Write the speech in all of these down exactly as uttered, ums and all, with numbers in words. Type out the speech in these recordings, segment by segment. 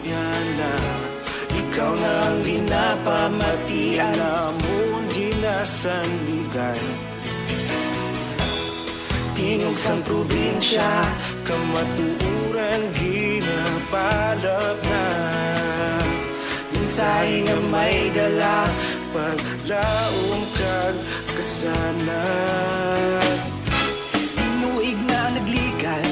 Yana, ikaw na ang ginapamatian, amon ginasandigan. Tingog sang probinsya, kamatuoran ginapalapnag. Mensahe nga may dala, paglaom kag kasanag. Tinuig na nagligan,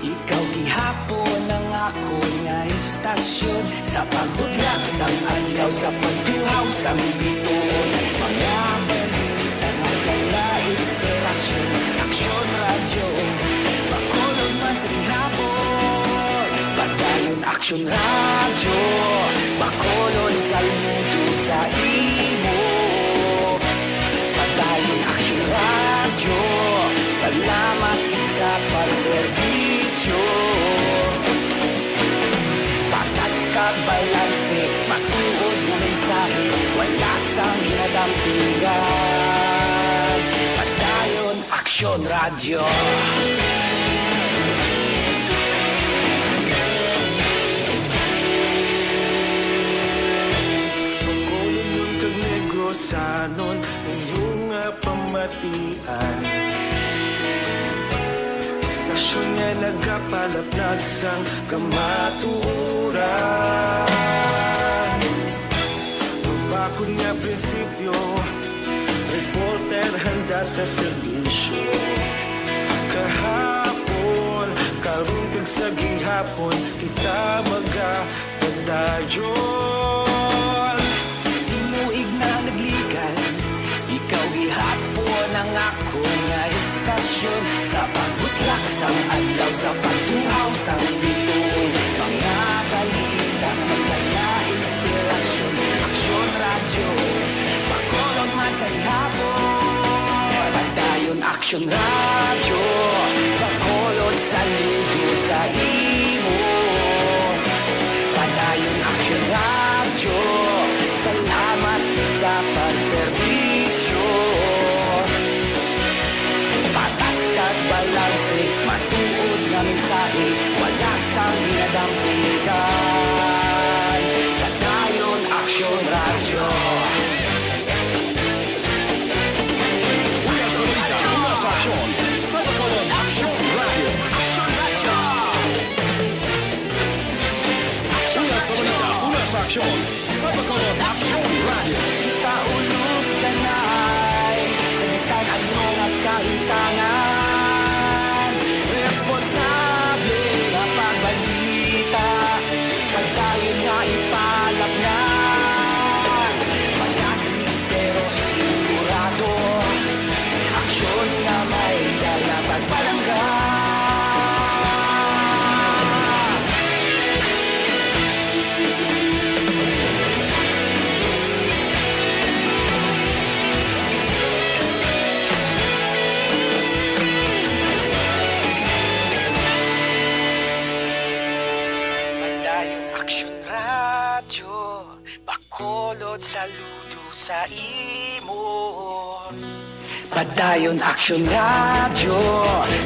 ikaw gihapon ang akon nga istasyon. Sa pagbutlak sang adlaw, sa pagtuhaw sang bituon, mga balita nga dala inspirasyon. Aksyon Radyo, Bacolod man sa gihapon. Padayon Aksyon Radyo, Bacolod, saludo sa imo. Padayon Aksyon Radyo, salamat gid sa pagserbisyo. Patas kag balanse, matuod nga mensahe, wala sang ginadampigan. Padayon Aksyon Radyo. Bacolodnon kag Negrosanon, inyo nga pamatian. Istasyon nga nagapalapnag sang kamatuoran. Mabakod nga prinsipyo, reporter handa sa serbisyo. Kahapon, karon kag sa gihapon, kita magapadayon. Tinuig na nagligan, ikaw gihapon ang akon nga istasyon. Sa pagbutlak sang adlaw, sa pagtuhaw sang bituon, mga balita, mga inspirasyon. Aksyon Radyo, Bacolod man sa gihapon. Padayon Aksyon Radyo, Bacolod, saludo sa imo. Padayon Aksyon Radyo, salamat sa pagserbisyo. Patas kag balanse, matuod nga mensahe, wala sang ginadampigan. Padayon Aksyon Radyo. Una sa balita, una sa aksyon, sa Bacolod Aksyon Radyo. Aksyon Radyo! Una sa balita, una sa aksyon, sa Bacolod Aksyon Radyo. Kita ulog kanay, sa bisan ano nga kahintangan, responsable nga pagbalita, pagdayon nga ipalapngan. Pero sigurado, aksyon nga may dala pagpalangga. Padayon Aksyon Radyo, Bacolod, saludo sa imo. Padayon Aksyon Radyo,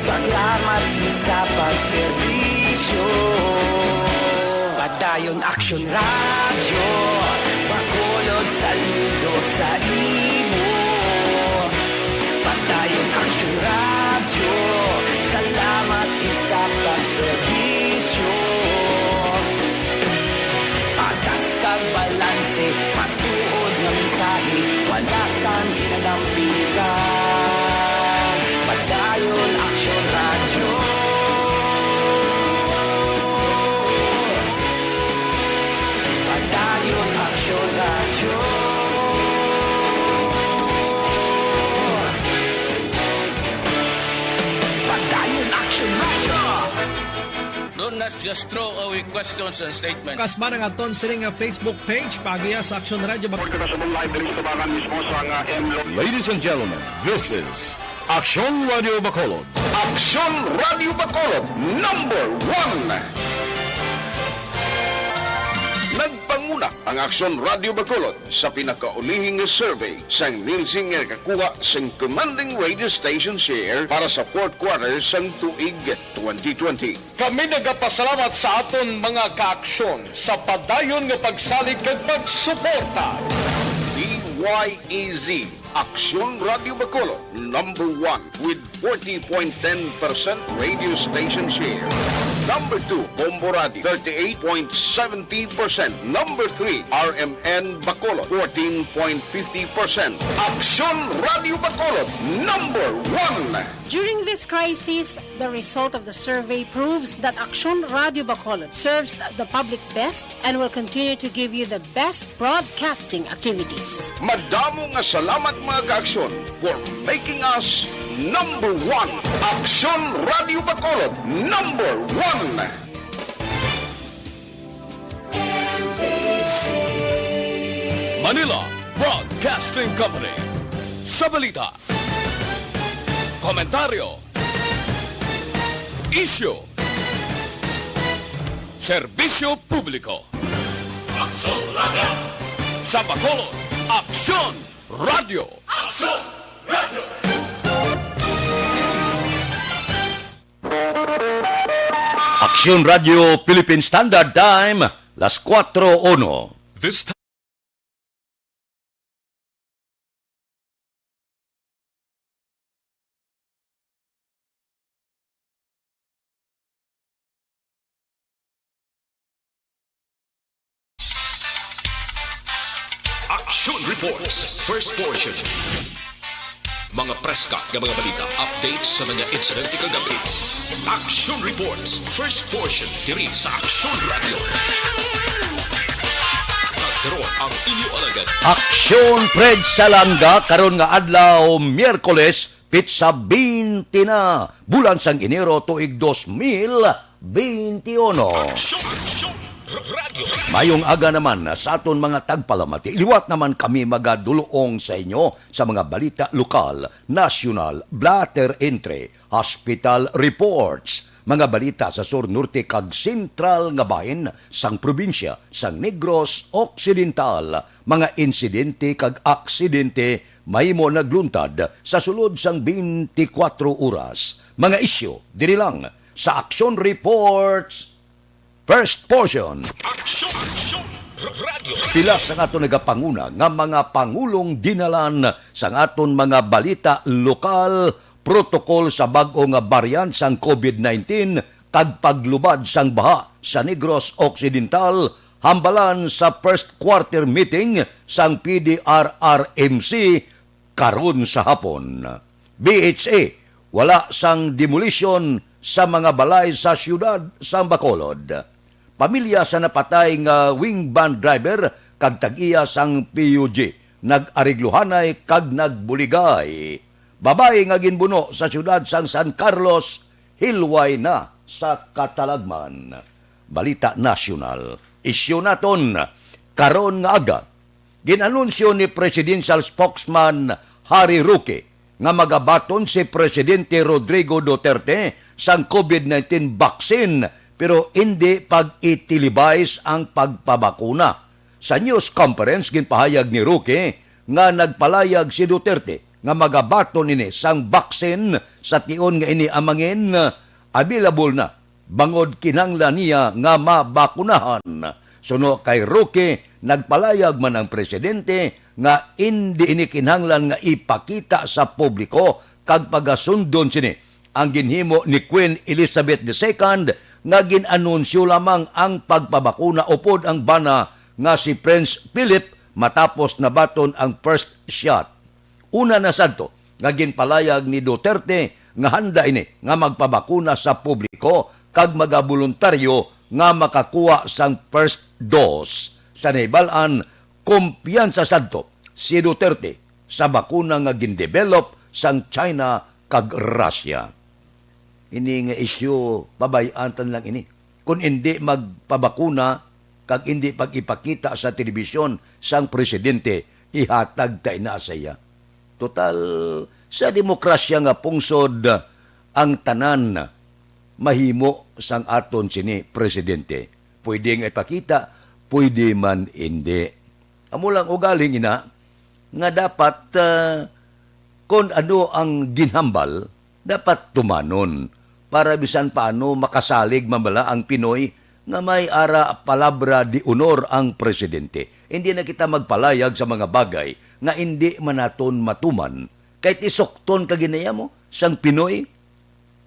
salamat sa pagserbisyo. Padayon Aksyon Radyo, Bacolod, saludo sa imo. Padayon Aksyon Radyo, salamat gid sa pagserbisyo. Patas kag balanse, matuod nga mensahe, wala sang ginadampigan. Padayon Aksyon Radyo. Padayon Aksyon Radyo. Padayon Aksyon Radyo. Do not just throw away questions and statements. Kasba nga aton sini nga Facebook page, paagiha sa Aksyon Radyo Bacolod. Report ka sa live diri sa tubangan mismo sa nga M Lo- Ladies and gentlemen, this is Aksyon Radyo Bacolod. Aksyon Radyo Bacolod, number one. Nagpang- Una ang Aksyon Radio Bacolod sa pinakaulihing nga survey sang Nielsen nga nakakuha sang commanding radio station share para sa fourth quarter sang tuig twenty twenty. Kami nagapasalamat sa aton mga kaaksyon sa padayon nga pagsalig kag pagsuporta. D Y E Z, Aksyon Radio Bacolod, number one with forty point ten percent radio station share. Number two, Bombo Radio, thirty-eight point seventy percent. Number three, R M N Bacolod, fourteen point fifty percent. Aksyon Radio Bacolod, number one. During this crisis, the result of the survey proves that Aksyon Radio Bacolod serves the public best and will continue to give you the best broadcasting activities. Madamo nga salamat, mga kaaksyon, for making us number one. Aksyon Radio Bacolod, number one. Manila Broadcasting Company. Sa balita, komentaryo, isyu, serbisyo publiko. Aksyon Radio. Sa Bacolod, Aksyon Radio. Aksyon Radio. Aksyon Radio Philippine Standard Time, las kuwatro uno. This time. Action Reports, first portion. Mga preska nga mga balita, updates sa mga insidente kagabi. Action Reports, first portion, diri sa Action Radio. Kag karon ang inyo alagad, Aksyon Fred Salanga, karon nga adlaw, Miyerkules, petsa twenty na, bulan sang Enero, tuig dos mil twenty-uno. Aksyon, Aksyon Radio. Mayong aga naman sa aton mga tagpalamati. Liwat naman kami magadulong sa inyo sa mga balita lokal, nasyonal, blotter entry, hospital reports, mga balita sa sur, norte, kag sentral nga bahin sang probinsya sang Negros Occidental, mga insidente kag aksidente mahimo nagluntad sa sulod sang twenty-four oras. Mga isyu diri lang sa Action Reports, first portion. Action, Action Radio. Pila sa aton nagapanguna nga mga pangulong dinalan sa aton mga balita lokal, protocol sa bag-o nga variant sang covid nineteen, kag paglubad sang baha sa Negros Occidental, hambalan sa first quarter meeting sang P D R R M C karon sa hapon. B H A, wala sang demolition sa mga balay sa siyudad sang Bacolod. Pamilya sa napatay nga wing van driver kag tag-iya sang P U G nag-arigluhanay kag nagbuligay. Babayi nga ginbuno sa siyudad sang San Carlos, hilway na sa katalagman. Balita nasyonal. Isyu naton karon nga aga. Gin-anunsyo ni Presidential Spokesman Harry Roque nga magabaton si Presidente Rodrigo Duterte sang covid nineteen vaccine, pero indi pag-i-televise ang pagpabakuna. Sa news conference, ginpahayag ni Roque nga nagpalayag si Duterte nga magabaton ini sang vaccine sa tion nga ini amangin available na, bangod kinahanglan niya nga mabakunahan. Suno kay Roque, nagpalayag man ang presidente nga indi ini kinahanglan nga ipakita sa publiko kag pagasundon sini ang ginhimo ni Queen Elizabeth the Second nga gin-anunsyo lamang ang pagpabakuna upod ang bana nga si Prince Philip matapos nabaton ang first shot. Una na sadto nga ginpalayag ni Duterte nga handa ini nga magpabakuna sa publiko kag magaboluntaryo nga makakuha sang first dose. Sa nahibal-an, kumpiyansa sadto si Duterte sa bakuna nga gindevelop sang China kag Russia. Ini nga isyu, pabay-an ta lang ini. Kon indi magpabakuna kag indi pag-ipakita sa telebisyon sang presidente, ihatag ta ina sa iya. Total, sa demokrasya nga pungsod, ang tanan mahimo sang aton sini presidente. Pwede nga ipakita, pwede man indi. Amo lang ugaling ina nga dapat, ah, kon ano ang ginhambal, dapat tumanon para bisan paano makasalig man bala ang Pinoy nga may ara palabra de honor ang presidente. Hindi na kita magpalayag sa mga bagay nga hindi man naton matuman. Kay ti sukton ka ginaya mo sang Pinoy.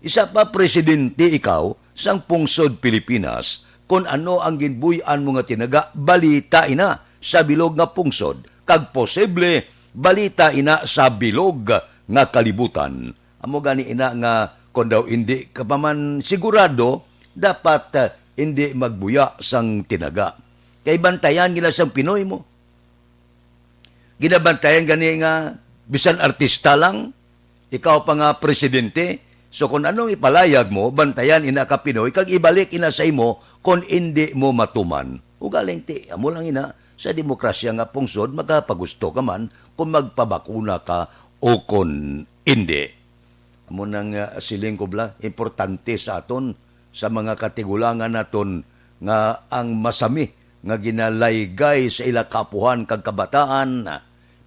Isa pa, presidente ikaw sang pungsod Pilipinas, kon ano ang ginbuy-an mo nga tinaga, balita ina sa bilog nga pungsod, kag posible balita ina sa bilog nga kalibutan. Amo gani ina nga kon daw indi ka pa man sigurado, dapat, ah, indi magbuya sang tinaga. Kay bantayan gila sang Pinoy mo. Ginabantayan gani nga bisan artista lang, ikaw pa nga presidente. So, kung anong ipalayag mo, bantayan ina ka Pinoy, kag ibalik ina sa imo kung indi mo matuman. Ugaling ti, amo lang ina, sa demokrasya nga pungsod, makapagusto ka man kung magpabakuna ka o kung indi. Amo nang, ah, siling ko bala, importante sa aton, sa mga katigulangan naton, nga ang masami nga ginalaygay sa ila kaapuhan kag kabataan,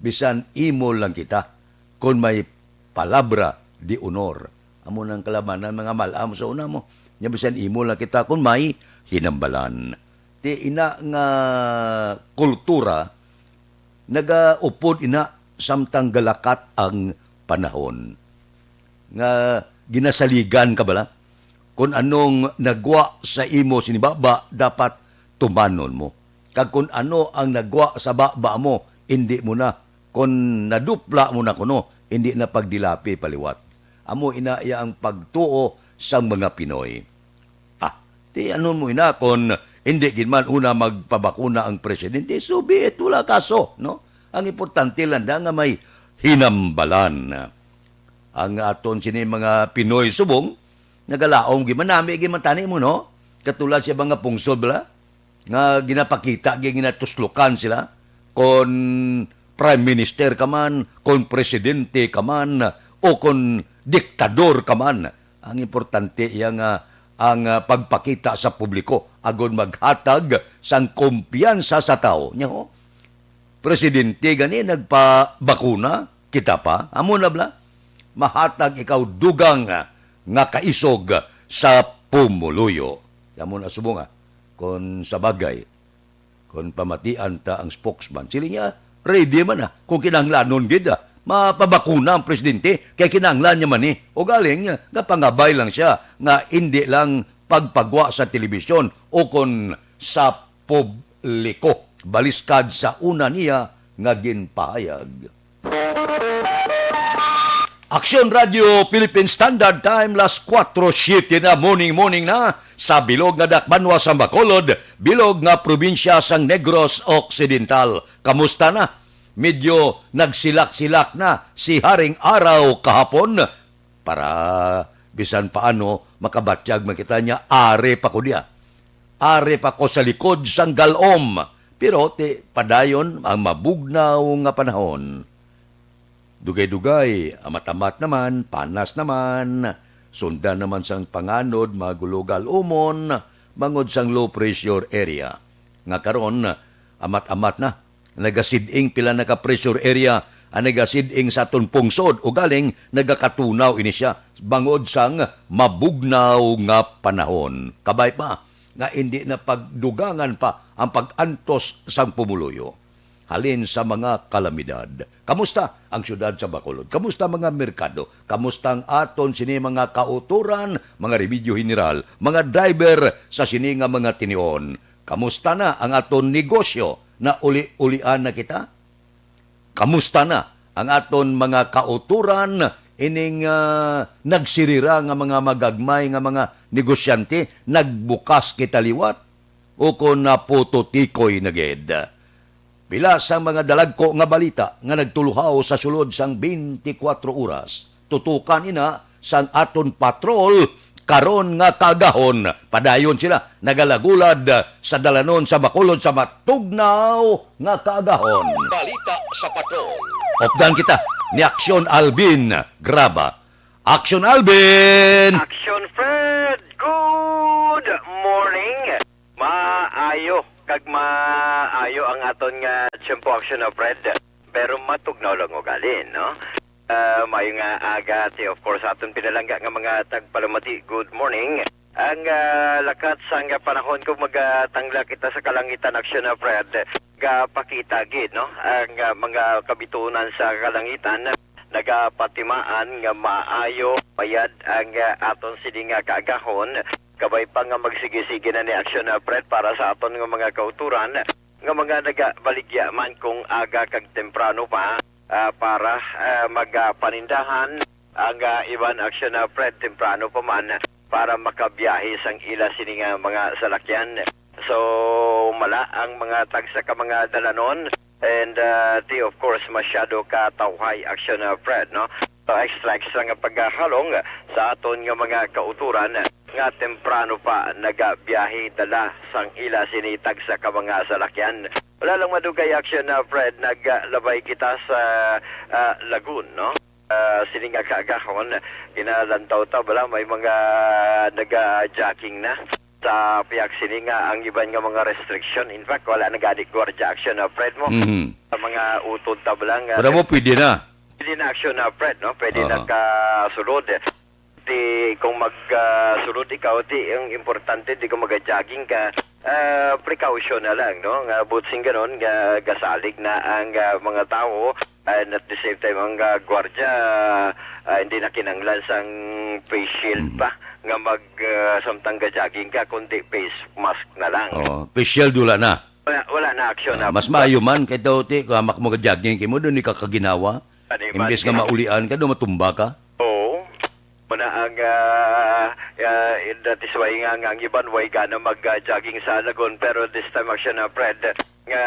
bisan imo lang kita, kon may palabra de honor. Amo nang kalabanan, mga mal-am sa una mo, nga bisan imo lang kita kon may hinambalan. Ti ina nga kultura, nagaupod ina samtang galakat ang panahon. Nga ginasaligan ka bala? Kon anong nagwa sa imo sini baba, dapat tumanon mo. Kag kon ano ang nagwa sa baba mo, indi mo na. Kon nadupla mo na kuno, indi na pagdilapi paliwat. Amo ina iya ang pagtuo sang mga Pinoy. Ah, ti ano mo ina kon hindi gid man una magpabakuna ang presidente? So be it, wala kaso, no? Ang importante lang da nga may hinambalan. Ang aton sini mga Pinoy subong, nagalaom gid man, nami gid man tani mo, no? Katulad sa mga pungsod bala, nga ginapakita, gi-, ginatuslokan sila, kon prime minister ka man, kon presidente ka man, o kon diktador ka man. Ang importante iya nga ang, ah, pagpakita sa publiko agod maghatag sang kumpiyansa sa tawo. Nya, ho, presidente gani nagpabakuna, kita pa, amo na bala, mahatag ikaw dugang nga kaisog sa pumuluyo. Amo na subong, ah, kon sa bagay, kon pamatian ta ang spokesman, siling niya, ready man na. Kung kinahanglanon gid, ah, mapabakuna ang presidente, kay kinahanglan niya man ni. Ugaling, ah, gapangabay lang siya nga indi lang pagpagwa sa telebisyon o kon sa publiko. Baliskad sa una niya nga ginpahayag. Aksyon Radio Philippine Standard Time, las kuwatro siyete na, morning, morning na sa bilog nga dakbanwa sa Bacolod, bilog nga probinsya sang Negros Occidental. Kamusta na? Medyo nagsilak-silak na si Haring Araw kahapon. Para bisan paano makabatyag man kita niya, ari pa ko diya. Ari pa ko sa likod sang galom. Pero ti padayon ang mabugnaw nga panahon. Dugay-dugay, amat-amat naman, panas naman, sundan naman sang panganod, magulo galumon, bangod sang low pressure area. Nga karon, amat-amat na. Nagasid-ing pila na ka pressure area ang nagasid-ing sa aton pungsod, ugaling nagakatunaw ini siya bangod sang mabugnaw nga panahon. Kabay pa nga indi na pagdugangan pa ang pag-antos sang pumuluyo halin sa mga kalamidad. Kamusta ang siyudad sa Bacolod? Kamusta mga merkado? Kamusta ang aton sini mga kautoran, mga remedyo general, mga driver sa sini nga mga tinion? Kamusta na ang aton negosyo? Nauli-ulian na kita? Kamusta na ang aton mga kautoran, ining, ah, nagsirira nga mga magagmay nga mga negosyante? Nagbukas kita liwat? O kon napututikoy na gid? Pila sang mga dalagko nga balita nga nagtuluhaw sa sulod sang twenty-four oras. Tutukan ina sang aton patrol karon nga kaagahon. Padayon sila nagalagulad sa dalanon sa Bacolod sa matugnaw nga kaagahon. Balita sa patrol. Updan kita ni Aksyon Alvin Graba. Aksyon Alvin! Action Fred, good morning. Maayo kag maayo ang aton nga tiyempo, Action Fred. Pero matugnaw lang ugali, no? Ah, maayo nga aga, ti, of course, aton pinalangga nga mga tagpalamati, good morning. Ang, ah, lakat sang panahon kung magatangla kita sa kalangitan, Action Fred, gapakita gid, no? Ang, ah, mga kabitunan sa kalangitan nagapatimaan nga maayo, mayad ang, ah, aton sini nga kaagahon. Kabay pa nga magsigi-sige na ni Action Fred para sa aton nga mga kauturan, nga mga nagabaligya man kung aga kag temprano pa, ah, para, ah, magapanindahan. Ang, ah, iban, Action Fred, temprano pa man para makabiyahe sang ila sini nga mga salakyan. So, mala ang mga tagsa ka mga dalanon, and, ah, ti, of course, masyado ka tawhay, Action Fred, no? So, extra, extra nga pagkahalong sa aton nga mga kauturan nga temprano pa nagabiyahe dala sang ila sini tagsa ka mga salakyan. Wala lang madugay, Action Fred, naglabay kita sa, ah, Lagun, no? Ah, sini nga kaagahon, ginalantaw ta, bala, may mga naga-jogging na sa pihak sini nga ang iban nga mga restriction. In fact, wala na gani gwardiya, Action Fred, mo. Mhm. Sa mga utod ta, bala, nga Pero mo pwede na. Pwede na, Action Fred, no? Pwede na Oo. Kasulod. Di kung mag, ah, sulod ikaw, di, ang importante, di ko mag-jogging ka, ah, precaution na lang, no? Nga butsing ganon, nga gasalig na ang, ah, mga tao, and at the same time, ang, ah, gwardiya, ah, hindi na kinanglan sang face shield Mm. pa, nga mag, ah, samtang ga-jogging ka, kundi face mask na lang. Oo, face shield wala na. Wala, wala na, Action Ah, Fred. Mas maayo man kay daw ti, kung hamak mo ga-jogging kay mo, doon ka kaginawa. Ano man Imbes nga sila? Maulian ka, doon matumba ka. Oo. Muna ang, ah, ah, that is why nga, nga ang iban, way gana mag, ah, jogging sa Lagun, pero this time, Action Fred, nga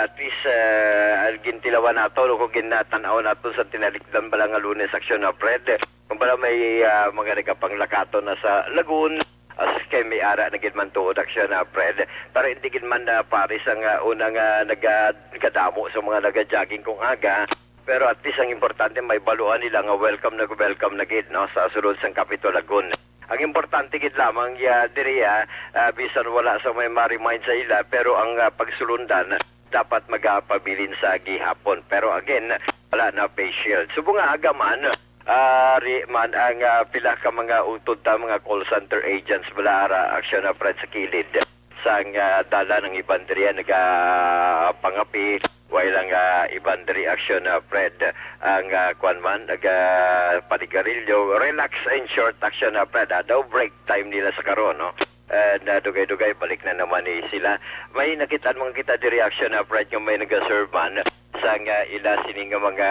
at least, ah, ang gintilawan nato, no, kung ginatan-aw nato sa tinalikdan bala nga Lunes, Action Fred, kung bala may, ah, mga nagapanglakaton na sa Lagun, as kay may ara na gid man tuod, Action Fred, pero hindi gid man na paris ang, ah, una nga naga-, nagkadamo sa mga naga-jogging kung aga. Pero at least ang importante, may baluan nila nga welcome na welcome na gid, no, sa sulod sang Capitol Lagun. Ang importante gid lamang, ya, diri, ah, ah, bisan wala sa may ma-remind sa ila, pero ang, ah, pagsulundan dapat magapabilin sa gihapon. Pero again, wala na face shield. Subong nga aga man, ah, ari man ang, ah, pila ka mga utod ta, mga call center agents, bala ara, Action Fred, sa kilid sang, ah, dalan. Ang iban diri nagapangapi, while ang, ah, iban diri, Action Fred, ang, ah, kwan man, nagapanigarilyo. Relax, in short, Action Fred, ah, daw break time nila sa karon, no? And, ah, dugay-dugay, balik na naman ni sila. May nakitaan mga kita diri, Action Fred, nga may nagaserve man sang, ah, ila sini nga mga,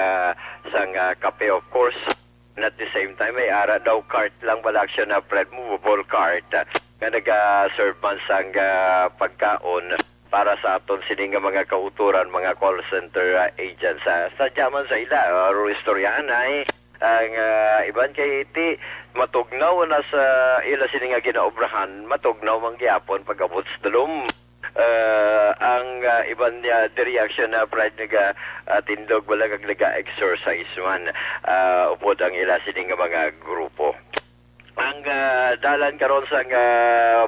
sang, ah, kape, of course. And at the same time, may ara daw cart lang bala, Action Fred, movable cart, ah, nga naga-serve man sang, ah, pagkaon para sa aton sini nga mga kauturan, mga call center, ah, agents. Ah, sadya man sa ila, ah, ro istoryahan ay ang, ah, iban kay ti matugnaw na sa ila sini nga ginaobrahan, matugnaw man gyapon pag-abot sa dulom. Ah, ang, ah, iban niya, the reaction na pride naga, ah, tindog wala kag naga-exercise man, ah, upod ang ila sini nga mga grupo. Ang, ah, dalan karon sa nga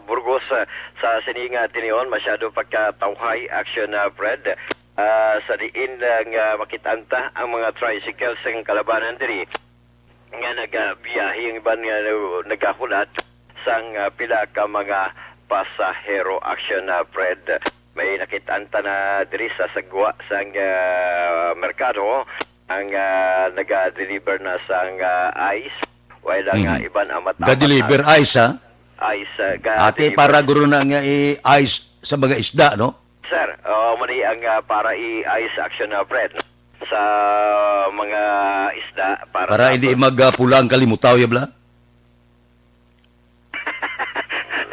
Burgos, ah, sa sini nga tinion, masyado pagkatawhay, Action, ah, Fred. Ah, sa diin lang, ah, makit-an ta ang mga tricycle sa kalabanan diri nga nagabiyahe, ang iban nga nagahulat sang, ah, pila ka mga pasahero, Action, ah, Fred. May nakit-an ta na diri sa sagwa sang, ah, merkado ang, ah, naga-deliver na sang, ah, ice. While ang, ah, Mhm. iban ang matapat Ga-deliver na ice, ha? Ice, ah, Ate, ga-deliver. Para guro na nga i-ice sa mga isda, no? Sir, oh, mali ang, ah, para i-ice, Action, ah, Fred, no? Sa mga isda para Para sa hindi magapula ang kalimutaw, ya bala?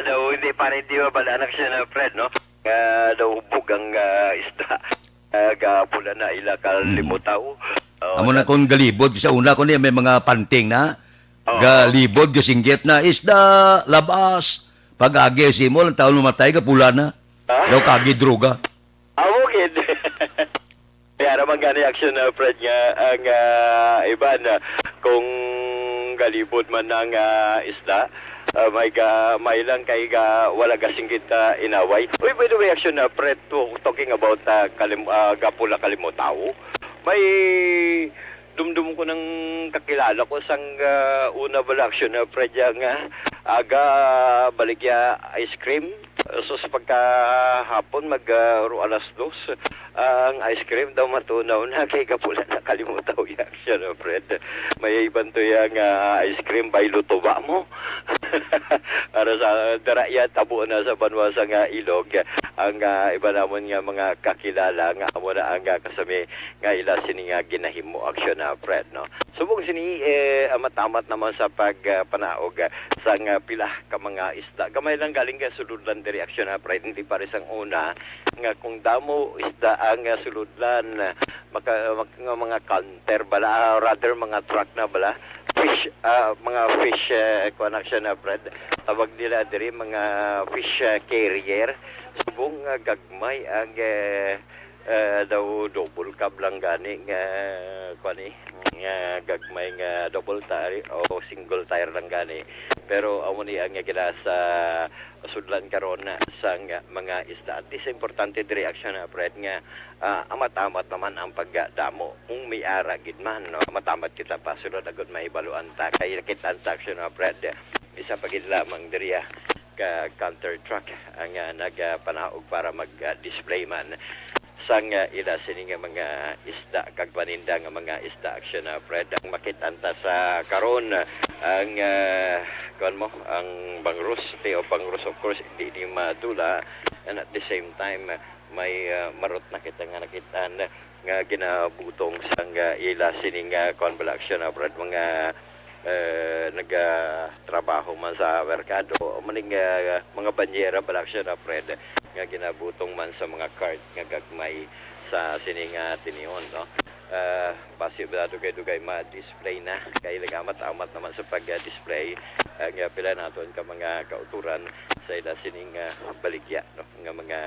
Daw hindi pa rin di mabal-an, Action, ah, Fred, no? Nga daw hubog ang, ah, isda. Ah, gapula na ila kalimutaw. Mm. Oh, Amo na sa kung galibod sa una ko niya may mga panting na. Oo. Galibod, gasinggit na, "Isda, labas." Pag-agi si mo, ang taon mamatay, gapula na. Ah? Daw kagi droga. Amo gid. Kaya naman gani, Action, ah, Fred, nga ang, ah, iban, ah, kung galibod man ang, ah, isda, Ah, may ga-, may lang kay ga-, wala gasinggit, ah, inaway. Uy, by the way, Action, ah, Fred, to-, talking about, ah, kalim-, ah, Gapula Kalimutaw, may dumdum ko nang kakilala ko sang, ah, una bala, Action, ah, Fred, ya nga aga baligya ice cream. So, sa pagkahapon, mag, ah, ro alas dos, ang ice cream daw matunaw na kay gapula na kalimutaw ya, Action, ah, Fred. May iban to ya nga ice cream by Lutuba mo. Para sa dara ya tabo na sa banwa sa nga Ilog, ang, ah, iba namon nga mga kakilala nga amo na ang, ah, kasami nga ila sini nga ginahimo, Action, ah, Fred, no? Subong sini, eh, amat-amat naman sa pag, ah, panaog, ah, sang, ah, pila ka mga isda. Gamay lang galing ka sulod lang diri, Action, ah, Fred, hindi pares ang una nga kung damo isda ang, ah, sulod lang, ah, maka-, mak-, nga mga canter bala, ah, rather mga truck na bala. Fish, ah, mga fish, eh, kuwan, Action, ah, Fred. Tawag nila diri mga fish, ah, carrier. Subong nga gagmay ang, eh, eh, daw double cab lang gani nga, kuwan, eh, nga gagmay nga double tire o single tire lang gani. Pero amo ni ang ginasa sudlan karon sang mga isda. At least importante diri, Action, ah, Fred, nga, ah, amat-amat naman ang pagdamo. Kung may ara gid man, no? Amat-amat kita pa sulod agud mahibaluan ta. Kay nakit-an ta, Action, ah, Fred, isa pa gid lamang diri, ah, ka counter truck ang, ah, nagapanaog para mag, ah, display man sang, ah, ila sini nga mga isda kag paninda nga mga isda, Action, ah, Fred. Ang makit-an ta sa karon, ang, ah, kuwan mo, ang bangros, ti o bangros, of course, hindi ni madula. And at the same time, may, ah, marot na kita nga nakit-an nga ginabutong sang, ah, ila sini nga kuwan bala, Action, ah, Fred, mga, eh, nagatrabaho man sa merkado, maning, ah, mga banyera bala, Action, ah, Fred, nga ginabutong man sa mga cart nga gagmay sa sini nga tinion, no? Ah, basi ba dugay-dugay ma-display na kay nagamat-amat naman sa pag-display ang, ah, pila naton ka mga kauturan sa ila sining, ah, baligya, no? Nga mga,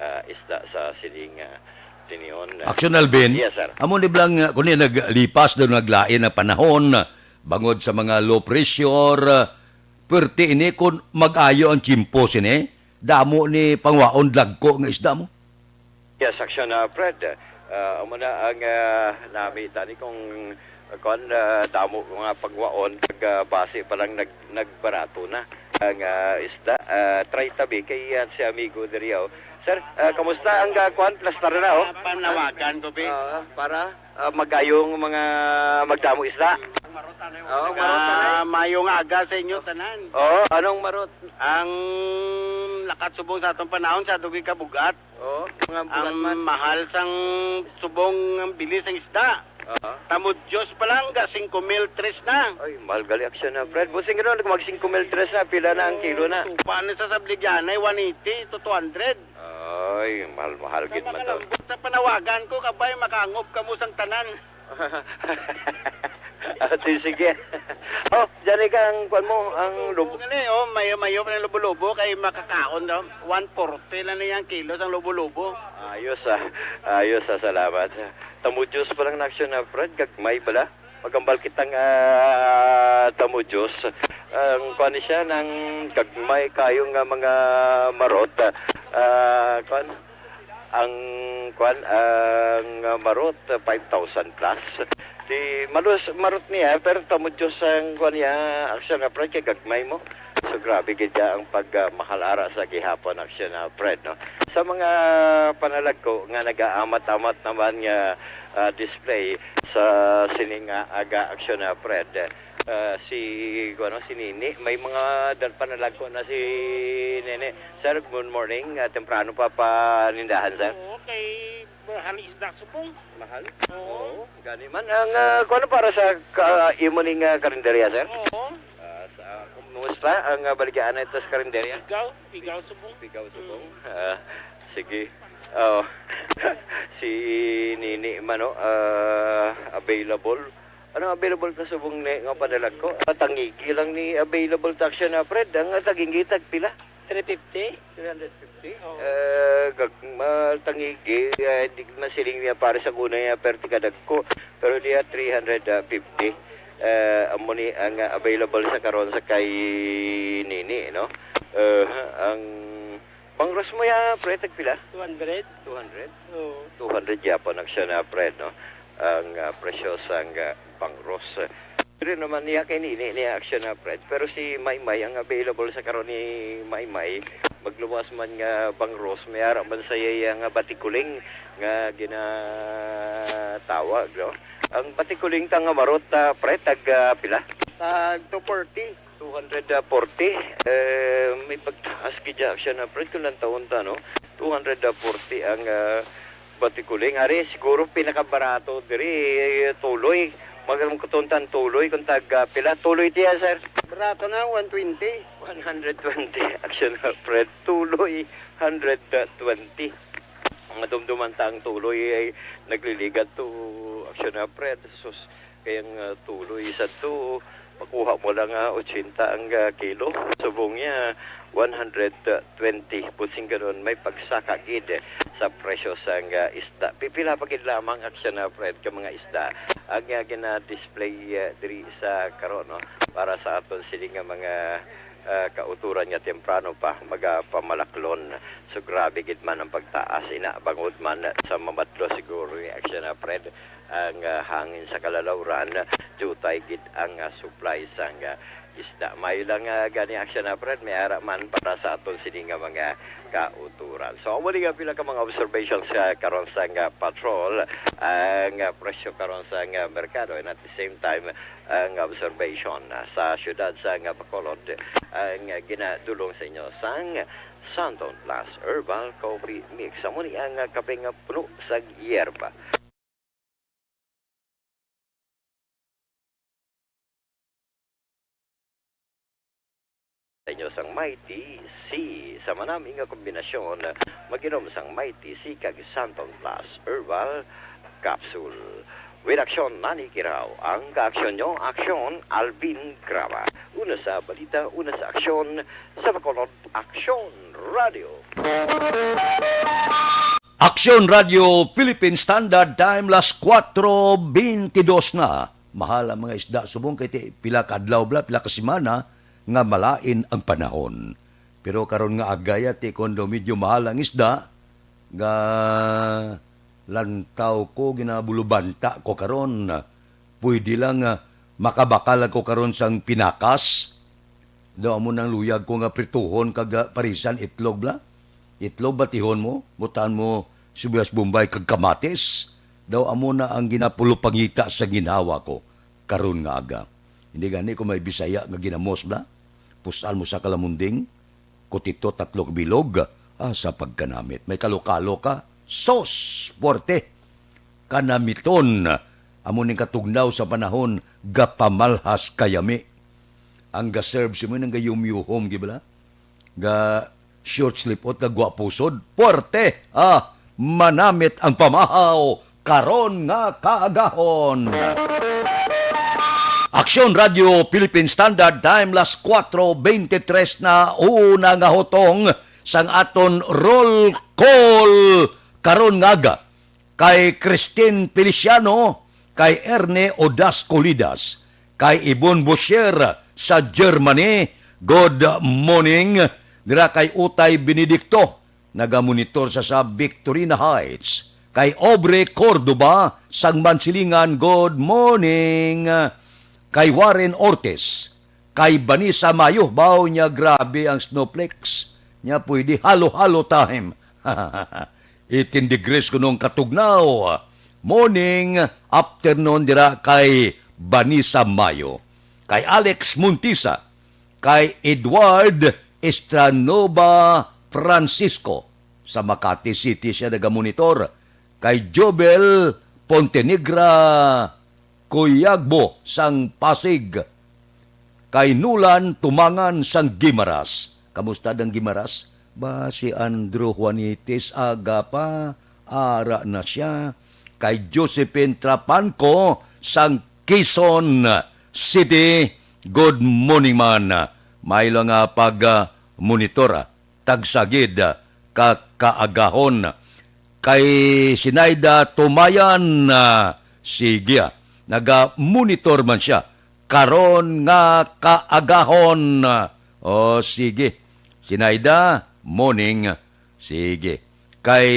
ah, isda sa sining, ah, tinion. Action, Alvin. Yes, sir. Amo ni bala nga, kung naglipas daw naglain ang panahon, bangod sa mga low pressure, perti ini kung mag-ayo ang tiyempo sini, damo ni pangwaon dagko nga isda mo. Yes, Action, ah, Fred. Ah, amo na ang, ah, nami tani kung, ah, kon, ah, damo mga pagwaon, pag, ah, base pa lang nag-, nagbarato na ang, ah, isda. Ah, try tabi kay, ah, si amigo diri, oh. Sir, ah, kamusta ang, ah, kuan? Plastar na, oh. Panawagan ko, bi. Ah, para, ah, mag-ayong mga magdamo isda. Oo, marot na, eh. Ah, mayong aga sa inyo tanan. Oo, anong marot? Ang lakat subong sa atong panahon sa dugi ka bugat. Oo, mga bugat man. Ang mahal sang subong ang bili sang isda. Oo. Tamudyos pa lang, ga singko mil tres na. Ay, mahal gali, Action, ah, Fred. Busing gano'n, mag singko mil tres na, pila na ang kilo na? Tupa na sa Sabligyanay, one eighty to two hundred. Ay, mahal-mahal gid man to. Sa panawagan ko, kabay, makangop kamo sang tanan. Ah, di, sige. Oh, dyan ka ang kuwan mo, ang lub- Gali, oh, mayo-mayo pa ng lubo-lubo, kay makakaon daw. One forty lang na yung kilo sang lubo-lubo. Ayos, ah. Ayos, ah. Salamat. Tamudyos pa lang na, Action, ah, Fred, gagmay bala. Magambal kitang, ah, tamudyos. Ang kuwan ni siya, nang gagmay kayo nga mga marot, ah, kuwan, ang kuwan, ang, ah, marot, ah, five thousand plus. Di, malus-, marot niya, pero tamudyos ang kuwan niya, Action, ah, Fred, kay gagmay mo. So, grabe gid ya ang pag, ah, mahal ara sa gihapon, Action, ah, Fred, no? Sa mga panalagko nga nag-aamat-amat naman nga, ah, display sa sining, ah, aga, Action, ah, Fred, ah, si, ano, si Nini, may mga dal-, panalagko na si Nini. Sir, good morning. Ah, temprano pa panindahan, sir? Oo, kay mahal isda subong. Mahal? Oo. Oo. Gani man. Ang, ah, kung ano para sa ka-, imo ning, ah, karinderya, sir? Oo. Ah, sa, kumusta ang, ah, baligya anay ito sa karinderya? Pigaw, pigaw subong. Pigaw subong. Mm. Ah, sige. Oh. Si Nini man, no, ah, available. Ano available ta subong ni nga panalagko? Ah, tangigi lang ni available ta, Action, ah, Fred. Ang, ah, tangigi tag pila? Three fifty. Three hundred fifty? Oo. Eh, gag-, ma-, tangigi, eh, di masiling niya para sa una niya, perti kadagko. Pero niya three hundred fifty. Eh, amo ni ang, ah, available sa karon sa kay Nini, no? Eh, ang bangros mo ya, pre, tagpila? Two hundred. Two hundred? Oo. Two hundred yapon ang siya na, pre, no? Ang, ah, presyo sang, ah, bangros. Pero naman niya kay Nini niya action na, pre. Pero si Maymay ang available sa karon ni Maymay. Magluwas man nga bangros, may ara man sa iya nga batikuling nga ginatawag, no? Ang batikuling ta nga marot, ah, pre, tag, ah, pila? Tag two forty. Two hundred forty. Eh, may pagtaas gid siya na, pre, kung lang taon ta, no? Two hundred forty ang, ah, batikuling. Ari, siguro pinakabarato diri, eh, tuloy. Magalang kutuntan tuloy kung tag, ah, pila. Tuloy tiya, sir? Barato na, one twenty. One hundred twenty. Action na, pre. Tuloy, hundred twenty. Ang madumduman ta ang tuloy ay nagliligad to action na, pre. Sus, kay ang, ah, tuloy sadto, makuha mo lang, ah, ochenta ang, ah, kilo. Subong niya, one hundred twenty. Buot siling karon, may pagsaka gid sa presyo sang, ah, isda. Pipila pa gid lamang action na, Fred, ka mga isda ang, ah, gina-display, ah, diri sa karon, no? Para sa aton sini nga mga, ah, kauturan nga temprano pa magapamalaklon. So, grabe gid man ang pagtaas, ina, bangod man sa mamadlo siguro ni action na, Fred, ang, ah, hangin sa kalalawran, diutay gid ang, ah, supply sang, ah, isda. May lang, ah, gani action na, Fred, may ara man para sa aton sini nga mga kauturan. So, amo ni nga pila ka mga observations sa karon sang, ah, patrol, ang, ah, presyo karon sang, ah, merkado, and at the same time, ang observation, ah, sa siyudad sang, ah, Bacolod, ang, ah, ginadulong sa inyo sang Santon Plus Herbal Coffee Mix. Amo ni ang, ah, kape nga puno sa yerba. Sa inyo sang Mighty C. Sa manami nga kombinasyon, mag-inom sang Mighty C kag Santon Plus Herbal Capsule. With aksyon, Nani Kiraw. Ang kaaksyon nyo, aksyon, Alvin Graba. Una sa balita, una sa aksyon, sa Bacolod, Aksyon Radio. Aksyon Radio Philippine Standard Time, las kuwatro bentidus na. Mahal ang mga isda subong kay ti pila ka adlaw bala, pila ka semana nga malain ang panahon. Pero karon nga aga ya, ti kon daw medyo mahal ang isda, nga lantaw ko, ginabulubanta ko karon. Pwede lang, ah, makabakal ako karon sang pinakas. Daw amo nang luyag ko nga prituhon kag, ah, parisan itlog bala. Itlog, batihon mo, butangan mo sibuyas Bombay kag kamatis. Daw amo na ang ginapulupangita sa ginhawa ko karon nga aga. Hindi gani ko may Bisaya nga ginamos bala. Pusal mo sa kalamunding, kutito, tatlo ka bilog, ah, sa pagkanamit. May kalokalo ka, sos, puwerte. Kanamiton, amo ning katugnaw sa panahon, gapamalhas kayami. Ang ga-serve simo nang gayumyuhom, di bala? Ga short sleeve out, ga gwapo sod. Puwerte, ah, manamit ang pamahaw karon nga kaagahon. Aksyon Radio Philippine Standard Time, las kuwatro bentidus na, una nga hutong sang aton roll call karon nga aga. Kay Christine Feliciano, kay Erne Odas Colidas, kay Ibon Bosher sa Germany, good morning. Dira kay Utay Benedicto, nagamonitor sa, sa Victorina Heights. Kay Aubrey Cordova sang Mansilingan, good morning. Kay Warren Ortiz, kay Vanessa Mayo, baw niya grabe ang snowflakes. Niya pwede halo-halo time. Eighteen degrees kunong katugnaw. Morning, afternoon dira kay Vanessa Mayo, kay Alex Montisa, kay Edward Estranova Francisco, sa Makati City siya nagamonitor, kay Jobel Pontenegra Cuyagbo sang Pasig, kay Nulan Tumangan sang Guimaras. Kamusta dang Guimaras? Ba si Andrew Juanitis aga pa, ara na siya. Kay Josephine Trapanco sang Quezon City, good morning man. May lang nga pag, ah, monitor, ah, tagsa gid, ah, ka kaagahon. Kay Sinaida Tumayan, ah, sige, ah, naga-monitor man siya karon nga kaagahon. O, sige. Sinaida, morning. Sige. Kay,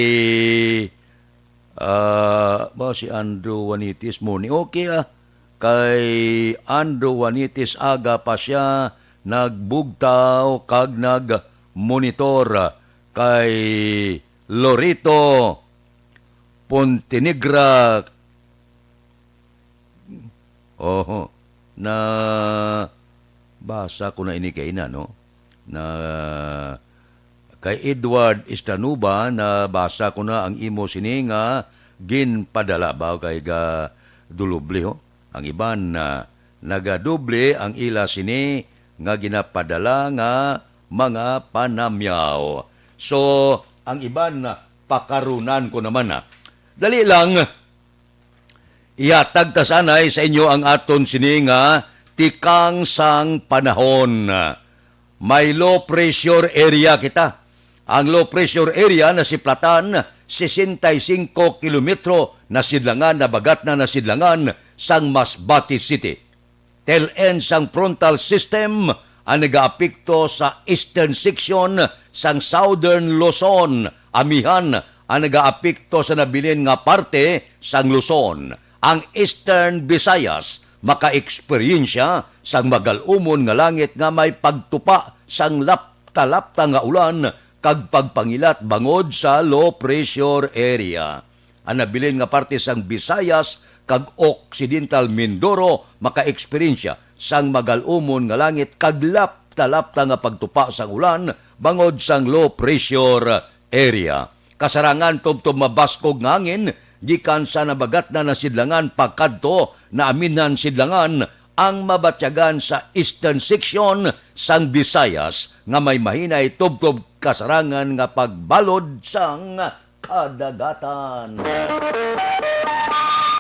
ah, ba si Andrew Juanitis, morning. Okay, ah. Kay Andrew Juanitis, aga pa siya nagbugtaw kag nagmonitor. Kay Lorito Pontenegra, oho, nabasa ko na ini kay ina, no? Na kay Edward Istanuba, nabasa ko na ang imo sini nga ginpadala ba kay ga dulubli, ho? Ang iban, ah, nagadoble ang ila sini nga ginapadala nga mga panamyaw. So, ang iban, ah, pakarunan ko naman, ah. Dali lang, ihatag ta sanay sa inyo ang aton sini nga tikang sang panahon. May low pressure area kita. Ang low pressure area nasiplatan sesenta y cinco kilometro na sidlangan, nabagat na na sidlangan sang Masbate City. Tail end sang frontal system ang nagaapekto sa eastern section sang Southern Luzon, amihan ang nagaapekto sa nabilin nga parte sang Luzon. Ang Eastern Visayas makaeksperyensya sang magal-umon nga langit nga may pagtupa sang lapta-lapta nga ulan kag pagpangilat bangod sa low pressure area. Ang nabilin nga parte sang Visayas kag Occidental Mindoro makaeksperyensya sang magal-umon nga langit kag lapta-lapta nga pagtupa sang ulan bangod sang low pressure area. Kasarangan tubtob mabaskog nga hangin gikan sa nabagat na nasidlangan pakadto na aminan sidlangan ang mabatyagan sa eastern section sang Visayas nga may mahinay tubtob kasarangan nga pagbalod sang kadagatan.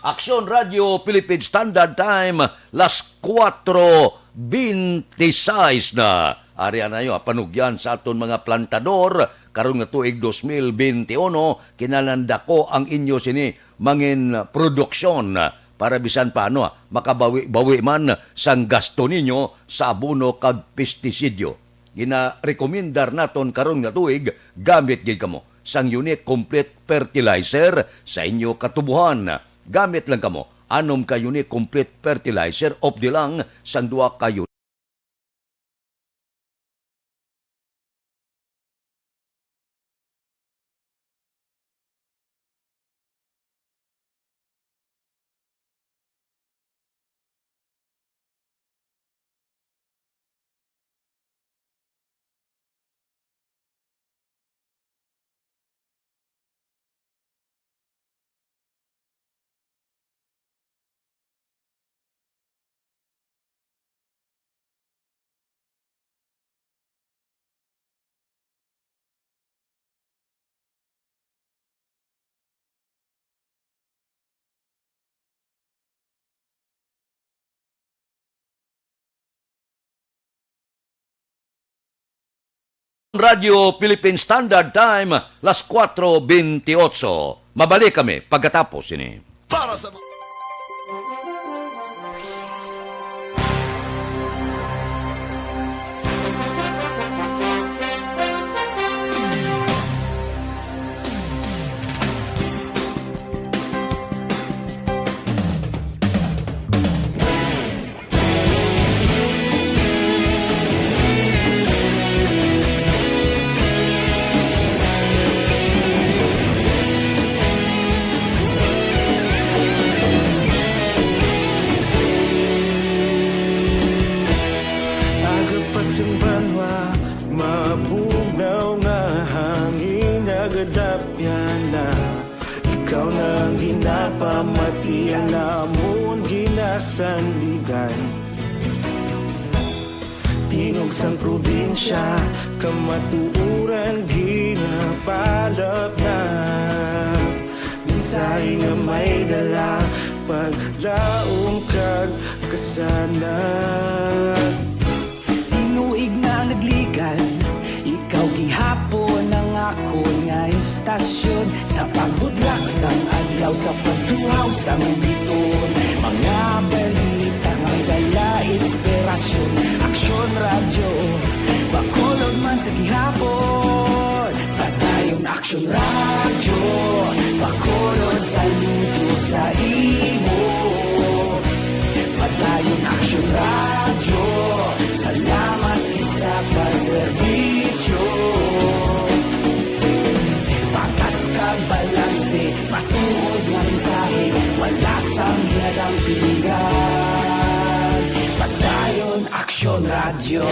Aksyon Radio Philippine Standard Time, las kuwatro benti sais na. Ari na yo, panugyan sa aton mga plantador, karon nga tuig dos mil benti uno, kinahanglan dako ang inyo sini mangin produksyon para bisan paano, ah, makabawi-bawi man sang gasto ninyo sa abono kag pestisidyo. Ginarekomendar naton karon nga tuig, gamit gid kamo sang Unique Complete Fertilizer sa inyo katubohan. Gamit lang kamo, anom ka Unique Complete Fertilizer, updi lang sang duha ka Radio Philippine Standard Time, las kuwatro benti otso. Mabalik kami pagkatapos sini. Para sa Aga pa sang banwa, mabugnaw nga hangin nagadapyan na. Ikaw na ang ginapamatian namon ginasandigan. Tingog sang probinsya, kamatuoran ginapalapnap. Mensahe nga may dala, paglaom kag kasanag. Tinuig na nagligan, ikaw gihapon ang akon nga istasyon. Sa pagbudlak sang adlaw, sa pagtuhaw sang biton, mga balita may dala, Aksyon Radyo, Bacolod man sa gihapon. Padayon Aksyon Radyo, Bacolod sa luto sa imo. Padayon Aksyon Radyo, salamat kita sa pagserbisyo. Patas kag balanse, matuod nga mensahe, wala sang ginadampingan. Padayon Aksyon Radyo.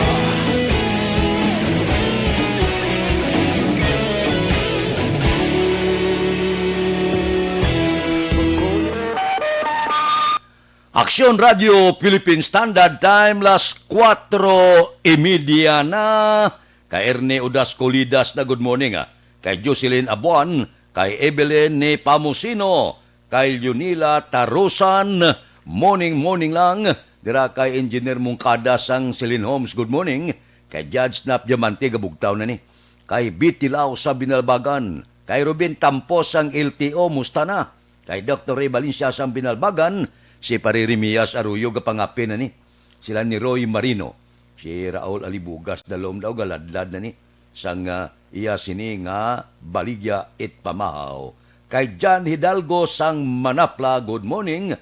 Aksyon Radio Philippine Standard Time, las kuwatro y media na. Kay Ernie Udas Colidas na, good morning, ah. Kay Jocelyn Abuan, kay Evelyn ni Pamusino, kay Leonila Tarusan, morning, morning lang. Dira kay Engineer Mungkada sang Celine Homes, good morning. Kay Judge Nap Diamante, gabugtaw na ni. Kay Betty Lau sa Binalbagan, kay Ruben Tampos sang L T O, musta na? Kay Doktor Ray Valencia sang Binalbagan, si Pare Remias Arroyo gapangapi na ni. Sila ni Roy Marino, si Raul Alibugas Dalom daw galadlad na ni. Sang, ah, iya sini nga baligya it pamahaw. Kay John Hidalgo sang Manapla, good morning.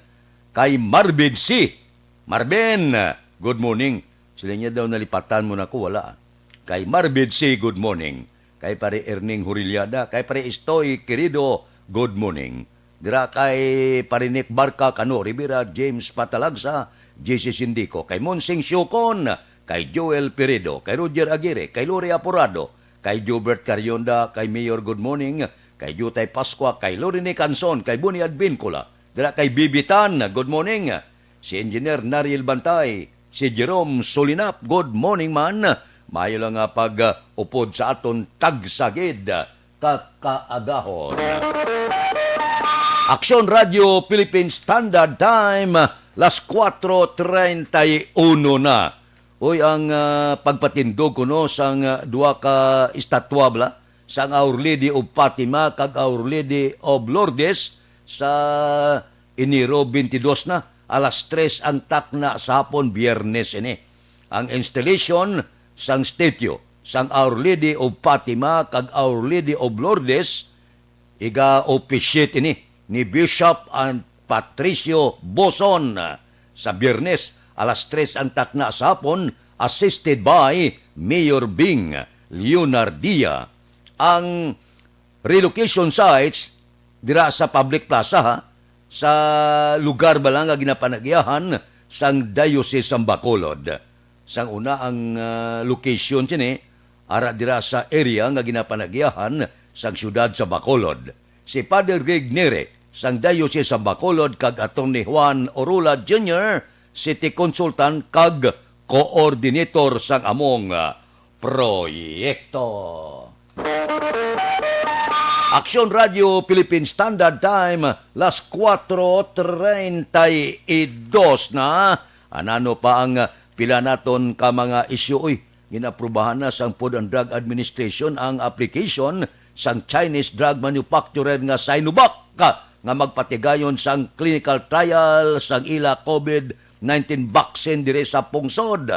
Kay Marvin C. Marvin, good morning. Sila niya daw nalipatan mo na ko, wala. Kay Marvin C, good morning. Kay Pare Erning Huriliada, kay Pare Estoy Querido, good morning. Dira kay Pare Nick Barca, Kano Rivera, James Patalagsa, J C Sindico, kay Monsing Siocon, kay Joel Peredo, kay Roger Aguirre, kay Lori Aporado, kay Jobert Carionda, kay Mayor, good morning, kay Jutay Pascua, kay Lorine Canson, kay Buni Advincula, dira kay Bibitan, good morning. Si Engineer Nariel Bantay, si Jerome Solinap, good morning man. Maayo lang nga pag-upod sa aton tagsagid ka kaagahon. Aksyon Radio Philippine Standard Time, las kuwatro treinta y uno na. Uy, ang, ah, pagpatindog kuno sang, ah, duha ka estatwa bala, sang Our Lady of Fatima kag Our Lady of Lourdes sa Enero twenty-dos na, alas tres ang takna sa hapon, Biyernes ini. Ang installation sang statue sang Our Lady of Fatima kag Our Lady of Lourdes, iga-officiate ini ni Bishop and Patricio Boson sa Biyernes, alas tres ang takna sa hapon, assisted by Mayor Bing Leonardia. Ang relocation sites dira sa public plaza, ha, sa lugar bala nga ginapanagyahan sang Diocese sang Bacolod. Sang una ang, ah, location sini, ara dira sa area nga ginapanagyahan sang siyudad sa Bacolod. Si Father Greg Nere sang Diocese sang Bacolod kag Attorney Juan Orula Junior, City Consultant kag Coordinator sang among, ah, proyekto. Aksyon Radio Philippine Standard Time, las kuwatro treinta y dos na. Anano pa ang pila naton ka mga isyu, uy? Ginaprubahan na sang Food and Drug Administration ang application sang Chinese drug manufacturer nga Sinovac nga magpatigayon sang clinical trial sang ila COVID nineteen vaccine diri sa pungsod.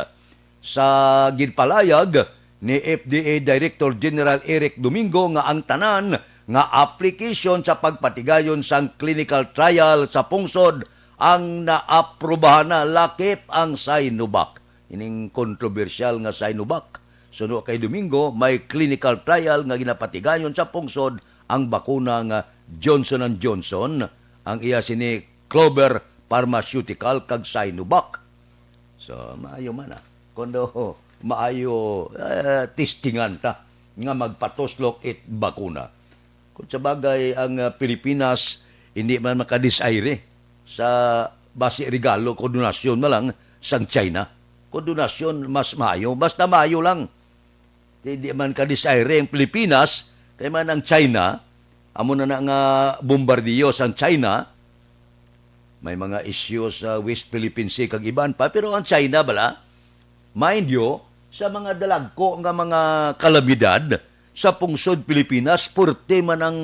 Sa ginpalayag ni F D A Director General Eric Domingo nga ang tanan nga application sa pagpatigayon sang clinical trial sa pungsod ang naaprubahan na, lakip ang Sinovac. Ining kontrobersyal nga Sinovac. Suno kay Domingo, may clinical trial nga ginapatigayon sa pungsod ang bakuna nga Johnson and Johnson, ang iya sini Clover Pharmaceutical kag Sinovac. So, maayo man, ah. Kuno maayo, eh, testingan ta nga magpatuslok it bakuna. Kung sa bagay, ang, ah, Pilipinas hindi man makadisaire sa basi regalo o donasyon man lang sang China. Kung donasyon, mas maayo. Basta maayo lang. Di, di man ka-desire ang Pilipinas, kay man ang China, amo na na nga bombardiyo sang China, may mga isyu sa West Philippine Sea kag iban pa, pero ang China bala, mind you, sa mga dalagko nga mga kalamidad sa pungsod Pilipinas, purte man ang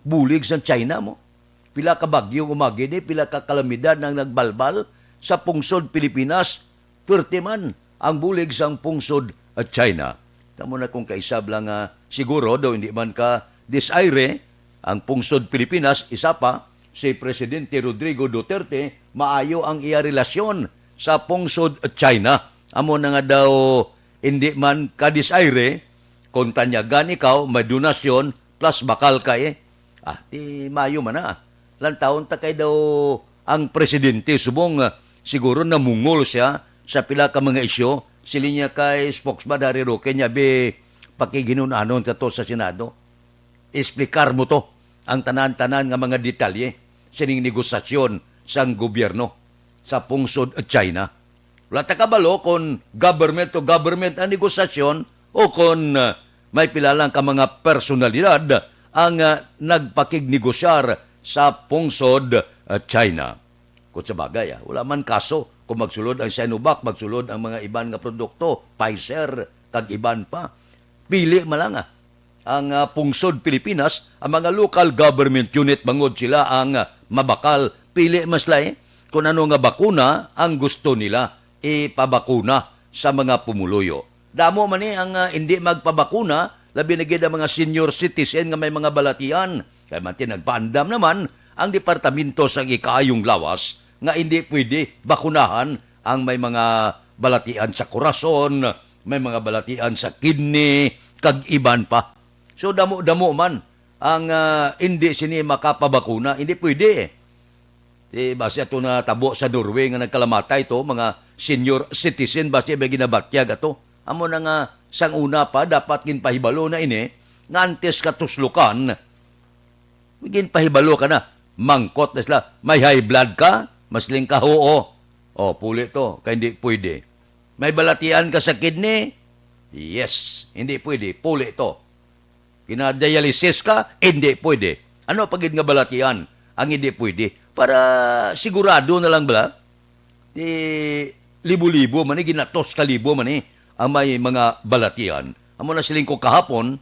bulig sa China mo. Pila ka bagyo umagi ni, pila ka kalamidad ang nagbalbal sa pungsod Pilipinas, Perti man ang bulig sang pungsod, ah, China. Tamo na kung kaisab lang nga siguro daw hindi man ka disaire ang pungsod Pilipinas, isa pa, si Presidente Rodrigo Duterte, maayo ang iya relasyon sa pungsod China. Amo na nga daw hindi man ka disaire, kung tanyagan ikaw, may donasyon, plus bakal ka eh. Ah, di maayo man na. Lantawon ta kay daw ang presidente subong, ah, siguro namungol siya sa pila ka mga isyu. Siling niya kay spokesman Harry Roque niya, "Bi, pakiginun-anon ka to sa Senado. Explicar mo to, ang tanan-tanan nga mga detalye sining negosasyon sang gobyerno sa pungsod China." Wala ta kabalo kon government to government ang negosasyon o kon, ah, may pila lang ka mga personalidad ang, ah, nagpakignegosyar sa pungsod, ah, China. Kung sa bagay, ah, wala man kaso kung magsulod ang Sinovac, magsulod ang mga iban nga produkto, Pfizer, kag iban pa. Pili man lang, ah, ang, ah, pungsod Pilipinas, ang mga local government unit bangod sila ang, ah, mabakal. Pili man sila, eh, kung ano nga bakuna ang gusto nila ipabakuna sa mga pumuluyo. Damo man ni ang, ah, indi magpabakuna, labi na gid ang mga senior citizen nga may mga balatian. Kay manti nagpaandam naman ang Departamento sang Ikaayong Lawas nga indi pwede bakunahan ang may mga balatian sa korason, may mga balatian sa kidney, kag iban pa. So, damo-damo man ang, ah, indi sini makapabakuna, indi pwede eh. Di basi ato na tabo sa Norway nga nagkalamatay to, mga senior citizen, basi may ginabatyag ato. Amo na nga, sang una pa, dapat ginpahibalo na ini, nga antes ka tuslokan, ginpahibalo ka na, mangkot na sila, "May high blood ka?" Masling ka, "Huo." "O, puli to, kay hindi pwede." "May balatian ka sa kidney?" "Yes, hindi pwede, puli to." Gina-dialysis ka? Hindi pwede. Ano pa gid nga balatian ang hindi pwede? Para sigurado na lang bala. Di libo-libo man ni, ginatos ka libo man ni ang may mga balatian. Amo na siling ko kahapon,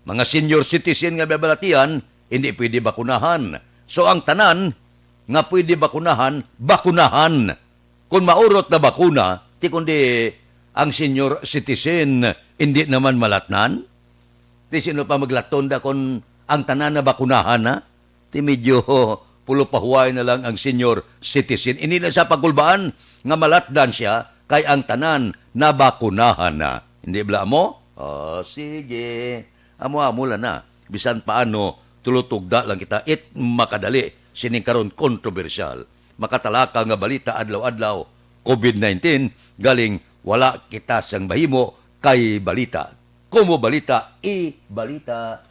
mga senior citizen nga may balatian, hindi pwede bakunahan. So ang tanan nga pwede bakunahan, bakunahan. Kon maurot na bakuna, ti kundi ang senior citizen indi naman malatnan? Ti sino pa maglaton da kon ang tanan na bakunahan na? Ti medyo pulo pahuway na lang ang senior citizen. Ini na sa pagkulbaan nga malatdan siya kay ang tanan nabakunahan na. Hindi bala mo? Oh, sige. Amo-amo lang na. Bisan paano, tulutugda lang kita. It makadali sining karon kontrobersyal. Makatalaka nga balita adlaw-adlaw, covid nineteen, galing wala kita sang mahimo kay balita. Kumo balita, i balita.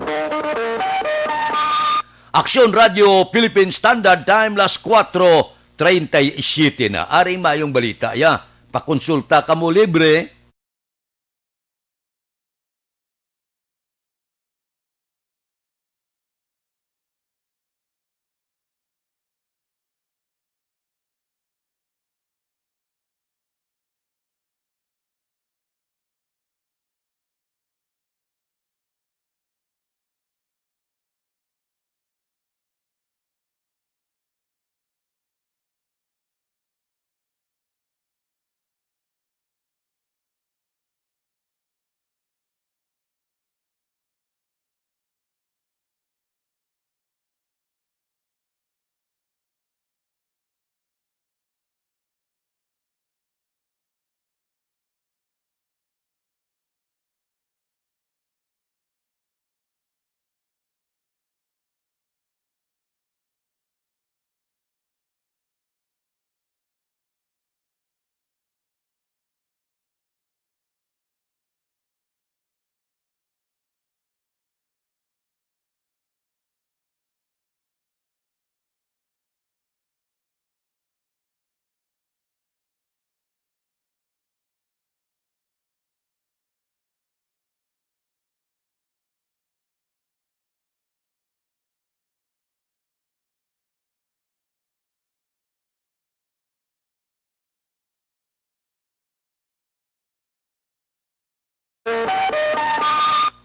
Aksyon Radio Philippine Standard Time, las kuatro treinta y siete na. Aring mayong balita, ya. Pakonsulta kamo libre.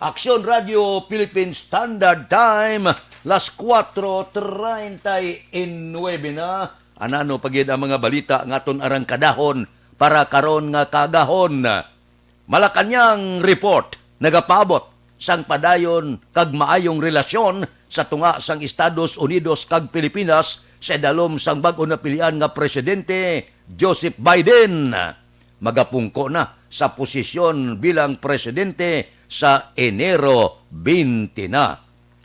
Aksyon Radio Philippine Standard Time, las kuatro treinta y nueve na. Anano pa gid ang mga balita nga aton arangkadahon para karon nga kaagahon. Malacañang Report nagapaabot sang padayon kag maayong relasyon sa tunga sang Estados Unidos kag Pilipinas sa idalom sang bag-o napilian nga presidente, Joseph Biden. Magapungko na sa posisyon bilang presidente sa Enero twenty na.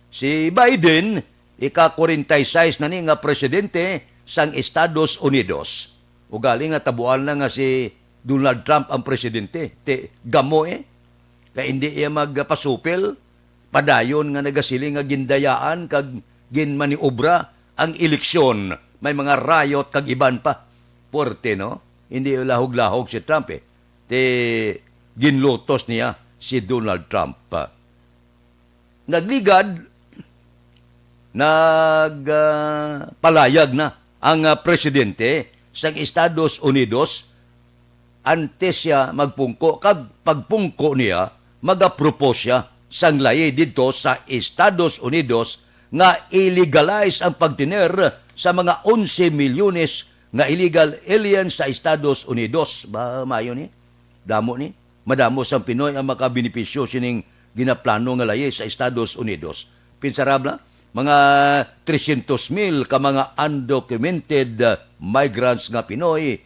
Si Biden, ika-kwarenta y seis na ni nga presidente sang Estados Unidos. Ugali nga tabuan lang nga si Donald Trump ang presidente. Ti, gamo, eh. Kay hindi iya magpasupil, padayon nga nagasiling nga gindayaan kag ginmaniobra ang eleksyon. May mga riot kag iban pa. Puwerte, no? Hindi lahog-lahog si Trump, eh. Ti, ginlutos niya si Donald Trump. Nagligad, nag, ah, palayag na ang, ah, presidente sang Estados Unidos antes siya magpungko, kag pagpungko niya, magapropose siya sang layi didto sa Estados Unidos nga i-legalize ang pagtener sa mga onse milyones nga illegal aliens sa Estados Unidos. Ba, maayo ni? Damo ni? Madamo sang Pinoy ang makabenepisyo sining ginaplano nga layi sa Estados Unidos. Pinsarab na, mga trescientos mil ka mga undocumented, uh, migrants nga Pinoy,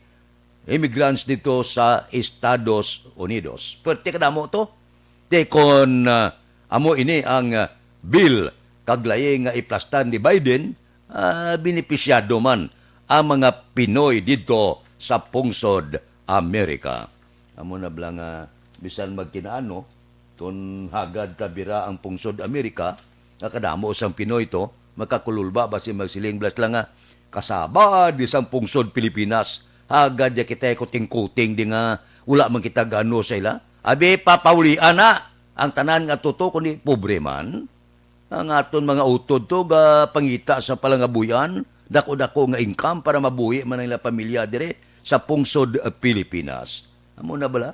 immigrants dito sa Estados Unidos. Pwerte kadamo to. Te kon, uh, amo ini ang, uh, bill kag layi nga iplastan ni Biden, ah, benepisyado man ang mga Pinoy didto sa pungsod Amerika. Amo na bala nga bisan magkinaano, kon hagad ta bira ang pungsod Amerika, nga kadamo sang Pinoy to, makakululba ba si magsiling blas lang nga, kasaba di sang pungsod Pilipinas, hagad ya kita'y kuting-kuting di nga wala man kita gano sa ila. Abi, papaulian na ang tanan nga tuto, kundi pobre man. Ang aton mga utod to gapangita sa palangabuy-an, dako-dako nga income para mabuhi man ang ila pamilya dire sa pungsod, uh, Pilipinas. Amo na bala?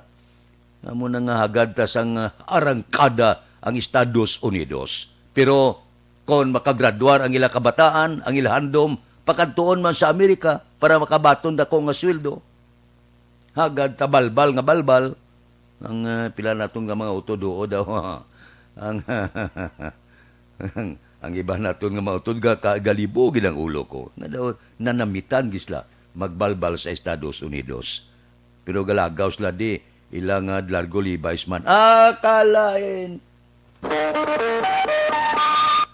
Amo na nga hagad ta sang, uh, arangkada ang Estados Unidos. Pero kon makagraduar ang ila kabataan, ang ila handom, pakadtuon man sa Amerika para makabaton dako nga sweldo. Hagad ta balbal nga balbal. Ang, ah, pila naton nga mga utod, huo daw. Ang, ang, ang iba naton nga mga utod ga-, ka-, galibo gid ang ulo ko. Nga daw, nanamitan gid sila magbalbal sa Estados Unidos. Pero galagaw sila di, ila nga largo Levi's man. Ah, kalain!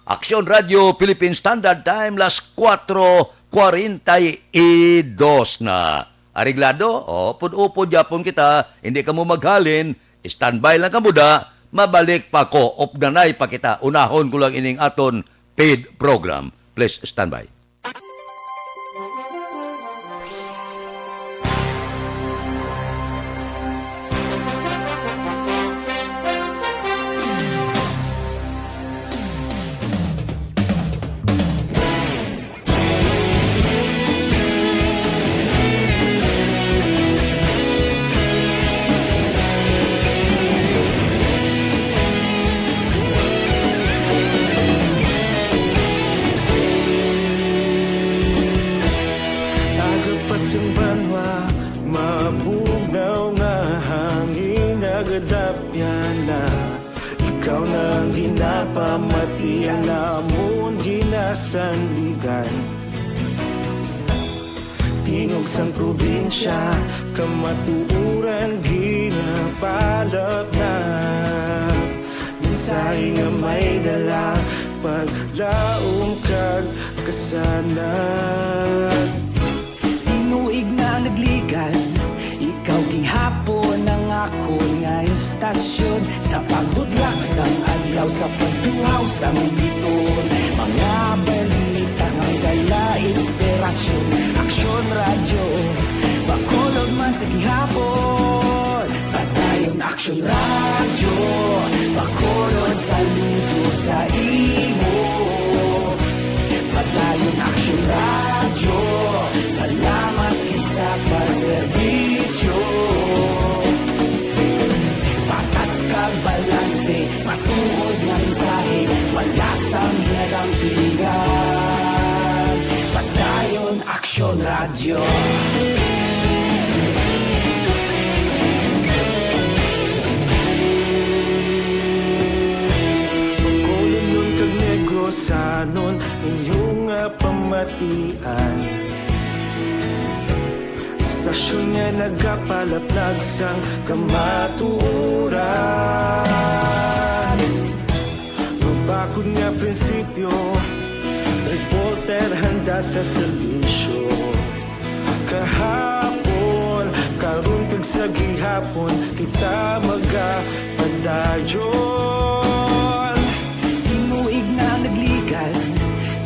Aksyon Radio Philippine Standard Time, las kuwatro kwarenta y dos na. Areglado? O, upod-upod gyapon kita, hindi kamo maghalin, standby lang kamo da, mabalik pa ko, updanay pa kita, unahon ko lang ining aton paid program. Please standby. Aga pa sang banwa, mabugnaw nga hangin, nagadapyan na. Ikaw na ang ginapamati, ang amon ginasandigan. Tingog sang probinsya, kamatuoran ginapalapnap. Mensahe nga may dala, paglaom kag kasanag. Tinuig na nagligad, ikaw gihapon ang akon nga istasyon. Sa pagbudlak sang adlaw, sa pagtuhaw sang biton, mga balita nga dala inspirasyon. Aksyon Radyo, Bacolod man sa gihapon. Padayon Aksyon Radyo, Bacolod, saludo sa imo. Padayon Aksyon Radyo, salamat gid sa pagserbisyo. Patas kag balanse, matuod nga mensahe, wala sang ginadampingan. Padayon Aksyon Radyo. Inyo nga pamatian, istasyon nga nagapalaplag sang kamatuoran. Mabakod nga prinsipyo, reporter handa sa serbisyo. Kahapon, karon, kag sa gihapon, kita magapadayon. Tinuig na nagligan,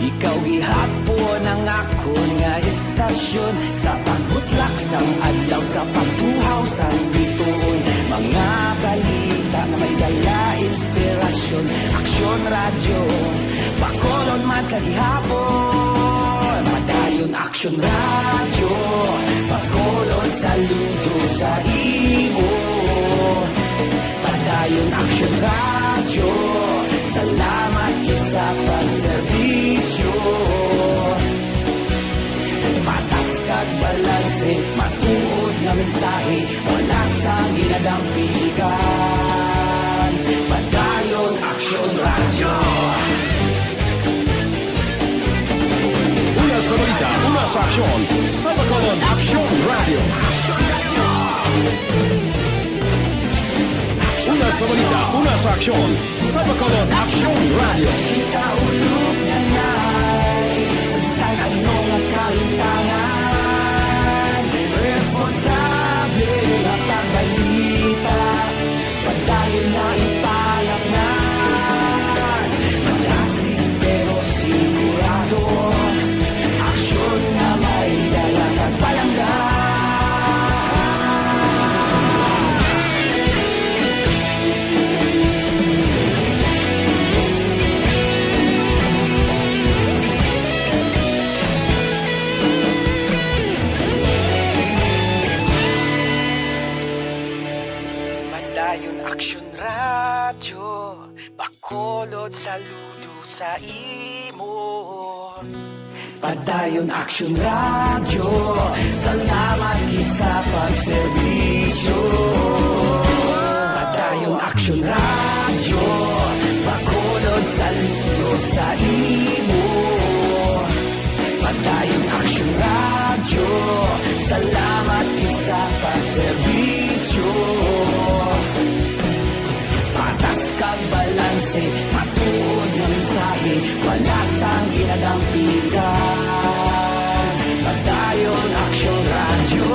ikaw gihapon ang akon nga istasyon. Sa pagbutlak sang adlaw, sa pagtuhaw sang bituon, mga balita nga may dala inspirasyon. Aksyon Radyo, Bacolod man sa gihapon. Padayon Aksyon Radyo, Bacolod, saludo sa imo. Padayon Aksyon Radyo, salamat gid sa pagserbisyo. Patas kag balanse, matuod nga mensahe, wala sang ginadampigan. Padayon Aksyon Radyo. Una sa balita, una sa aksyon, sa Bacolod Aksyon Radyo. Una sa balita, una sa aksyon, sa Bacolod Aksyon Radyo. Kita ulog na nay, sa bisan ano nga kalimtangan, responsable nga pagbalita. Padayon na ipalangnan, malasig pero sigurado, aksyon nga may dala kag palangga. Padayon Aksyon Radyo, Bacolod, saludo sa imo. Padayon Aksyon Radyo, salamat gid sa pagserbisyo. Padayon Aksyon Radyo, Bacolod, saludo sa imo. Padayon Aksyon Radyo, salamat gid sa pagserbisyo. Patas kag balanse, matuod nga mensahe, wala sang ginadampigan. Padayon Aksyon Radyo.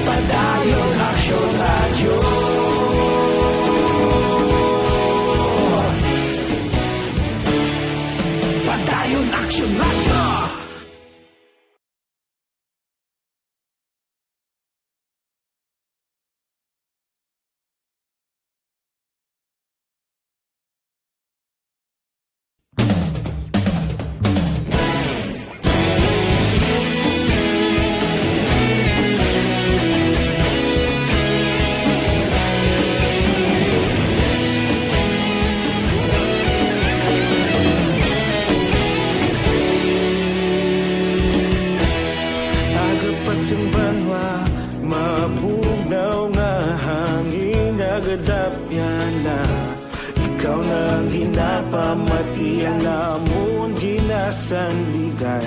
Padayon Aksyon Radyo. Padayon Aksyon Radyo. Aga pa sing banwa, mabugnaw nga hangin nagadapyan na. Ikaw na ang ginapamatian namon, ginasandigan.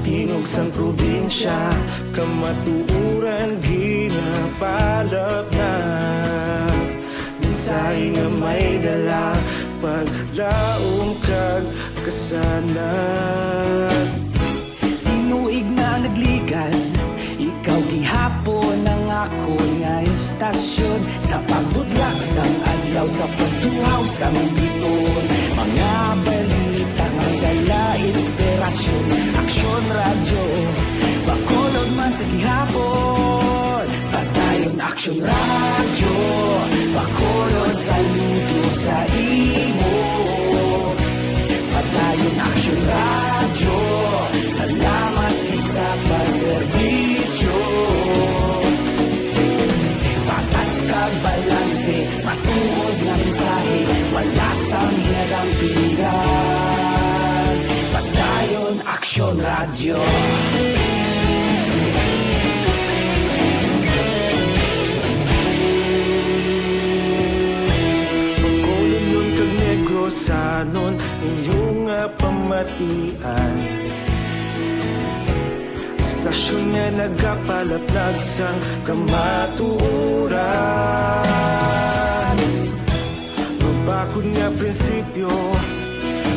Tingog sang probinsya, kamatuoran ginapalaplag. Mensahe nga may dala, paglaom kag kasanag. Tinuig na nagligan, ikaw gihapon ang akon nga istasyon. Sa pagbutlak sang adlaw, sa pagtuhaw sang bituon, mga balita nga may dala inspirasyon. Aksyon Radyo, Bacolod man sa gihapon. Padayon Aksyon Radyo, Bacolod, saludo sa imo. Padayon Aksyon Radyo, salamat gid sa pagserbisyo. Patas kag balanse, matuod nga mensahe, wala sang ginadampigan. Padayon Aksyon Radyo. Sanon inyong nga pamatian. Istasyon nga nagapalaplag sang kamatuoran. Mabakod nga prinsipyo,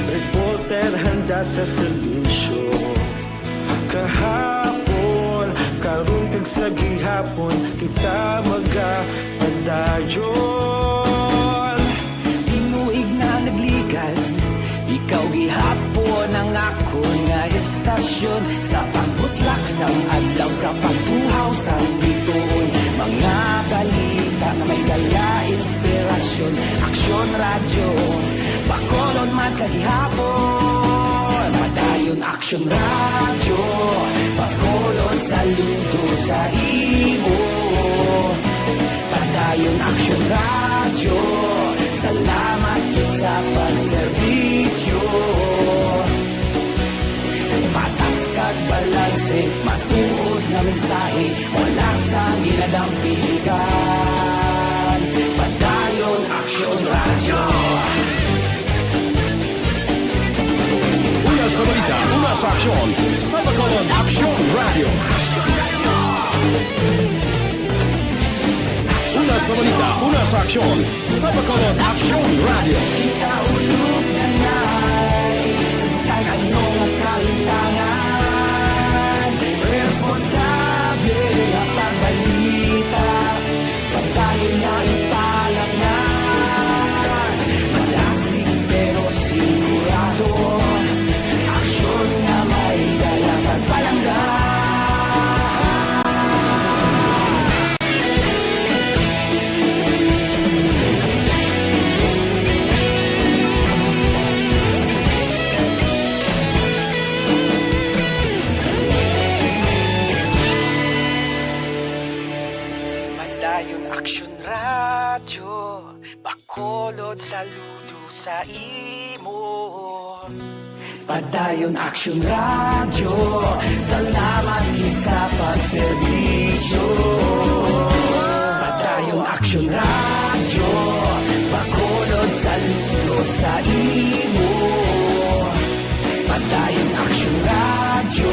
reporter handa sa serbisyo. Kahapon, karon kag sa gihapon, kita magapadayon. Tinuig na nagligan, ikaw gihapon ang akon nga istasyon. Sa pagbutlak sang adlaw, sa pagtuhaw sang bituon, mga balita nga may dala inspirasyon. Aksyon Radyo, Bacolod man sa gihapon. Padayon Aksyon Radyo, Bacolod, saludo sa imo. Padayon Aksyon Radyo, salamat gid sa pagserbisyo. Patas kag balanse, matuod nga mensahe, wala sang ginadampigan. Padayon Aksyon Radyo. Una sa balita, una sa aksyon, sa Bacolod Aksyon Radyo. Una sa balita, una sa aksyon, sa Bacolod Aksyon Radyo. Kita ulog na nay, sa bisan ano nga kalintangan, responsable nga pagbalita. Pagtayo na ipalangan, madasig pero sigurado. Aksyon nga may dala pagpalangga. Padayon Aksyon Radyo, Bacolod, saludo sa imo. Padayon Aksyon Radyo, salamat gid sa pagserbisyo. Padayon Aksyon Radyo, Bacolod, saludo sa imo. Padayon Aksyon Radyo,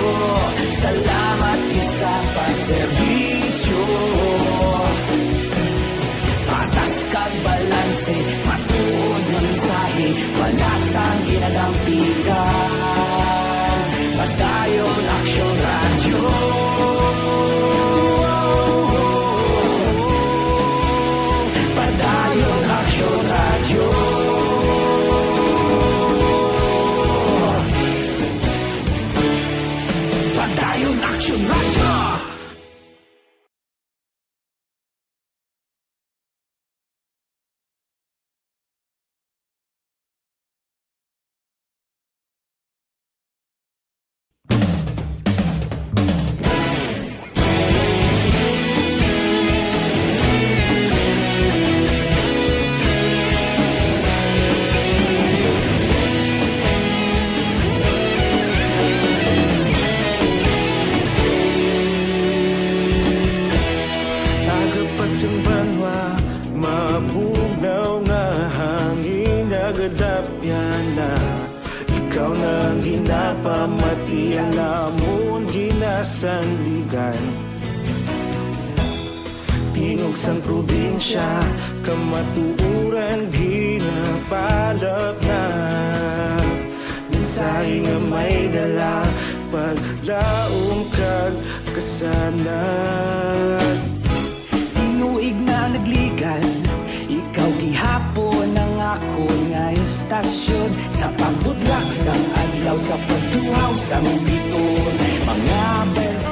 salamat gid sa pagserbisyo. Patas kag balanse, matuod nga mensahe, wala sang ginadampigan. Padayon Aksyon Radyo. Padayon Aksyon Radyo. Padayon Aksyon Radyo. Aga pa sang banwa, mabugnaw nga hangin nagadapyan na. Ikaw na ang ginapamati, ang amon ginasandigan. Tingog sang probinsya, kamatuoran ginapalapnap. Mensahe nga may dala, paglaom kag kasanag. Tinuig na nagligan, ikaw gihapon ang akon nga istasyon. Sa pagbutlak sang adlaw, sa pagtuhaw sang bituon, mga ber-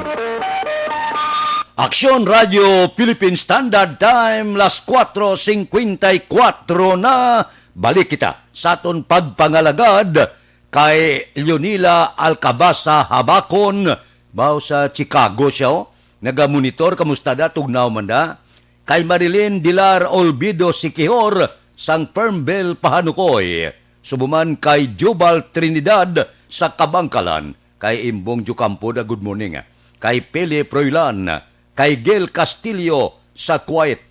Aksyon Radio Philippine Standard Time, las cuatro cincuenta y cuatro na. Balik kita sa aton pagpangalagad kay Leonila Alcabasa Habacon, bao sa Chicago siya, oh. Nagamonitor, kamusta da? Tugnaw man da? Kay Marilyn Dilar Olvido Siquijor sang Fernville, Pahanukoy. Subo man kay Jubal Trinidad sa Kabankalan. Kay Imbong Jucampo da, good morning. Kay Pele Froilan, kay Gil Castillo sa Kuwait.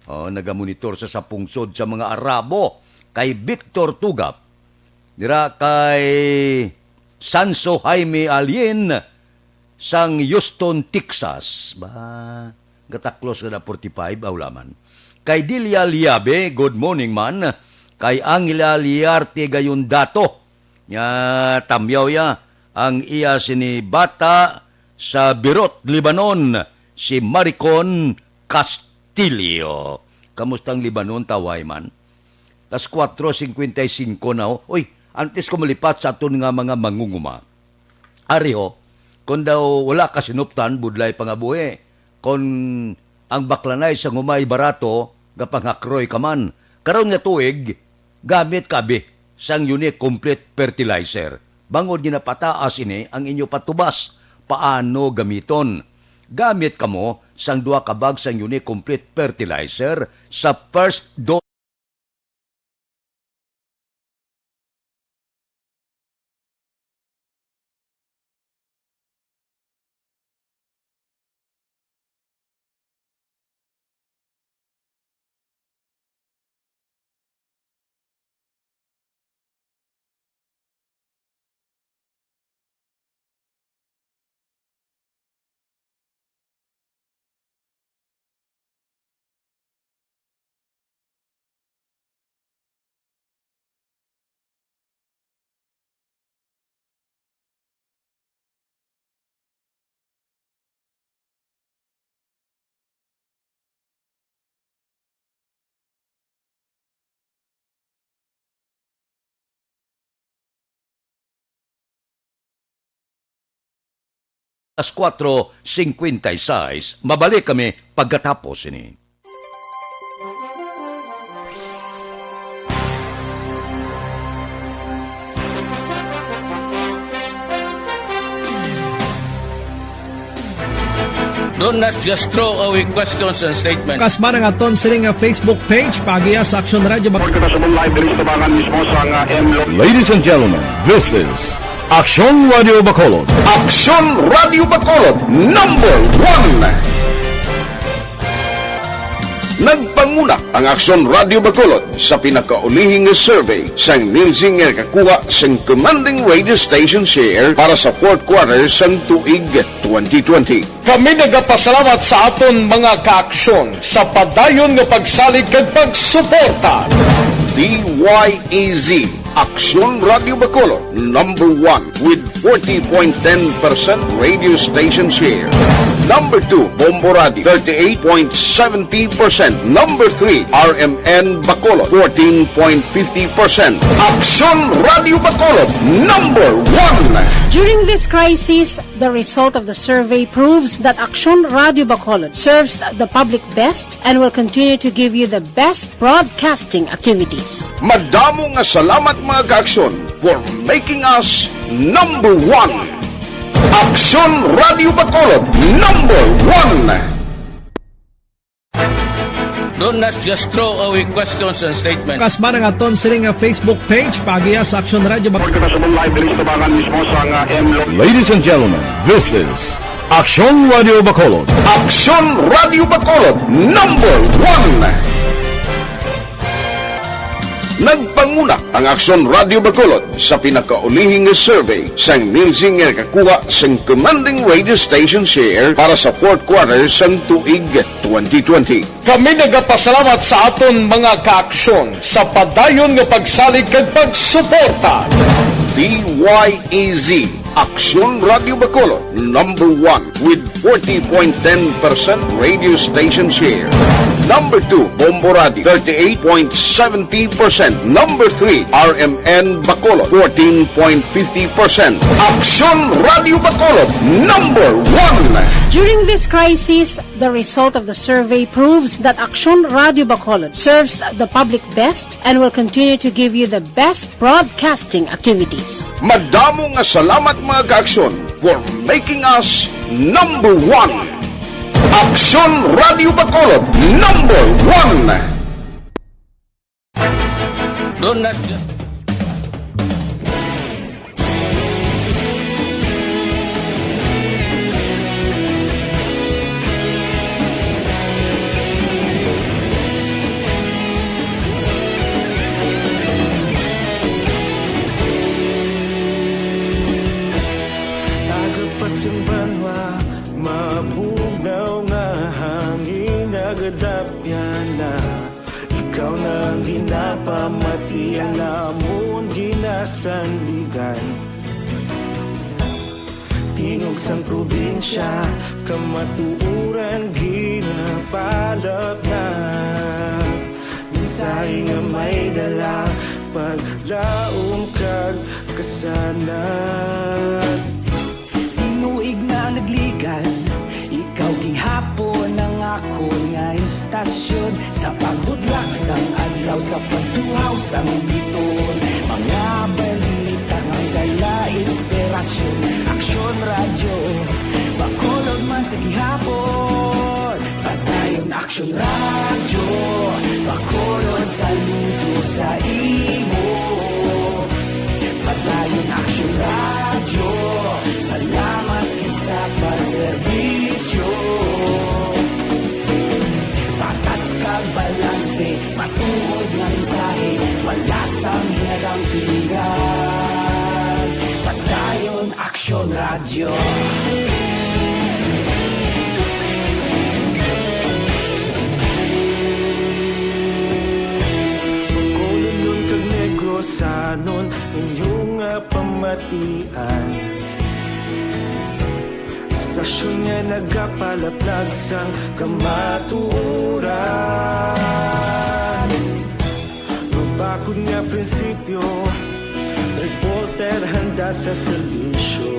Oh, nagamonitor sa, sa pungsod sa mga Arabo. kay Victor Tugap, dira kay Sanso Jaime Alien sang Houston, Texas. Ba, gataklos nga na forty-five, aw laman. Kay Delia Liabe, good morning man. Kay Angela Liarte gayon dato. Nga tamyaw ya ang iya sini bata sa Beirut, Lebanon, si Maricon Castillo. Kamusta ang Lebanon, tawhay man? Las cuatro cincuenta y cinco na, oh. Uy, antes ko malipat sa aton nga mga mangunguma. Ari ho, kon daw wala ka sinuptan, budlay pangabuhi. Kon ang baklanay sang humay barato, gapanghakroy ka man. Karon nga tuig, gamit ka abi sang Unique Complete Fertilizer. Bangod nga napataas ini ang inyo patubas, paano gamiton? Gamit kamo sang duha ka bag sang Unique Complete Fertilizer sa first dose. Alas kuwatro singkwenta y seis, mabalik kami pagkatapos sini. Don't just throw away questions and statements. Kasma nga aton sini nga Facebook page, paagiha sa Aksyon Radio Bac- Report kita sa live diri sa tabangan mismo sa nga M Lo- Ladies and gentlemen, this is Aksyon Radio Bacolod. Aksyon Radio Bacolod, number one. Nagpanguna ang Aksyon Radio Bacolod sa pinakaulihi nga survey sang Nielsen nga nakakuha sang commanding radio station share para sa fourth quarter sang tuig twenty twenty. Kami nagapasalamat sa aton mga kaaksyon sa padayon nga pagsalig kag pagsuporta. D Y E Z, Aksyon Radio Bacolod, number one with forty point ten percent radio station share. Number two, Bombo Radio, thirty-eight point seventy percent. Number three, R M N Bacolod, fourteen point fifty percent. Aksyon Radio Bacolod, number one. During this crisis, the result of the survey proves that Aksyon Radio Bacolod serves the public best and will continue to give you the best broadcasting activities. Madamo nga salamat, mga kaaksyon, for making us number one. Aksyon Radio Bacolod, number one. Don't just throw away questions and statements. Kasma nga aton sini nga Facebook page, paagiha sa Aksyon Radio Bac- Report kita sa live diri sa tabangan mismo sa nga M Lo- Ladies and gentlemen, this is Aksyon Radio Bacolod. Aksyon Radio Bacolod, number one. Nagpanguna ang Aksyon Radio Bacolod sa pinakaulihi nga survey sang Nielsen nga nakakuha sang commanding radio station share para sa fourth quarter sang tuig twenty twenty. Kami nagapasalamat sa aton mga kaaksyon sa padayon nga pagsalig kag pagsuporta. D Y E Z, Aksyon Radio Bacolod, number one with forty point ten percent radio station share. Number two, Bombo Radio, thirty-eight point seventy percent. Number three, R M N Bacolod, fourteen point fifty percent. Aksyon Radio Bacolod, number one. During this crisis, the result of the survey proves that Aksyon Radio Bacolod serves the public best and will continue to give you the bbest broadcasting activities. Madamo nga salamat, mga kaaksyon, for making us number one. Aksyon Radio Bacolod, number one. Don't just Pamatian namon ginasandigan, tingog sang probinsya, kamatuoran ginapalapnag. Mensahe nga may dala, paglaom kag kasanag. Tinuig na nagligan, ikaw gihapon ang akon nga istasyon. Sa pagbutlak sang adlaw, sa pagtuhaw sang bituon, mga balita nga may dala inspirasyon. Aksyon Radyo, Bacolod man sa gihapon. Padayon Aksyon Radyo, Bacolod, saludo sa imo. Padayon Aksyon Radyo, salamat gid sa pagserbisyo. Patas kag balanse, matuod nga mensahe, wala sang ginadampingan. Padayon Aksyon Radyo. Bacolodnon kag Negrosanon, inyo nga pamatian. Istasyon nga nagapalaplag sang kamatuoran. Mabakod nga prinsipyo, reporter handa sa serbisyo.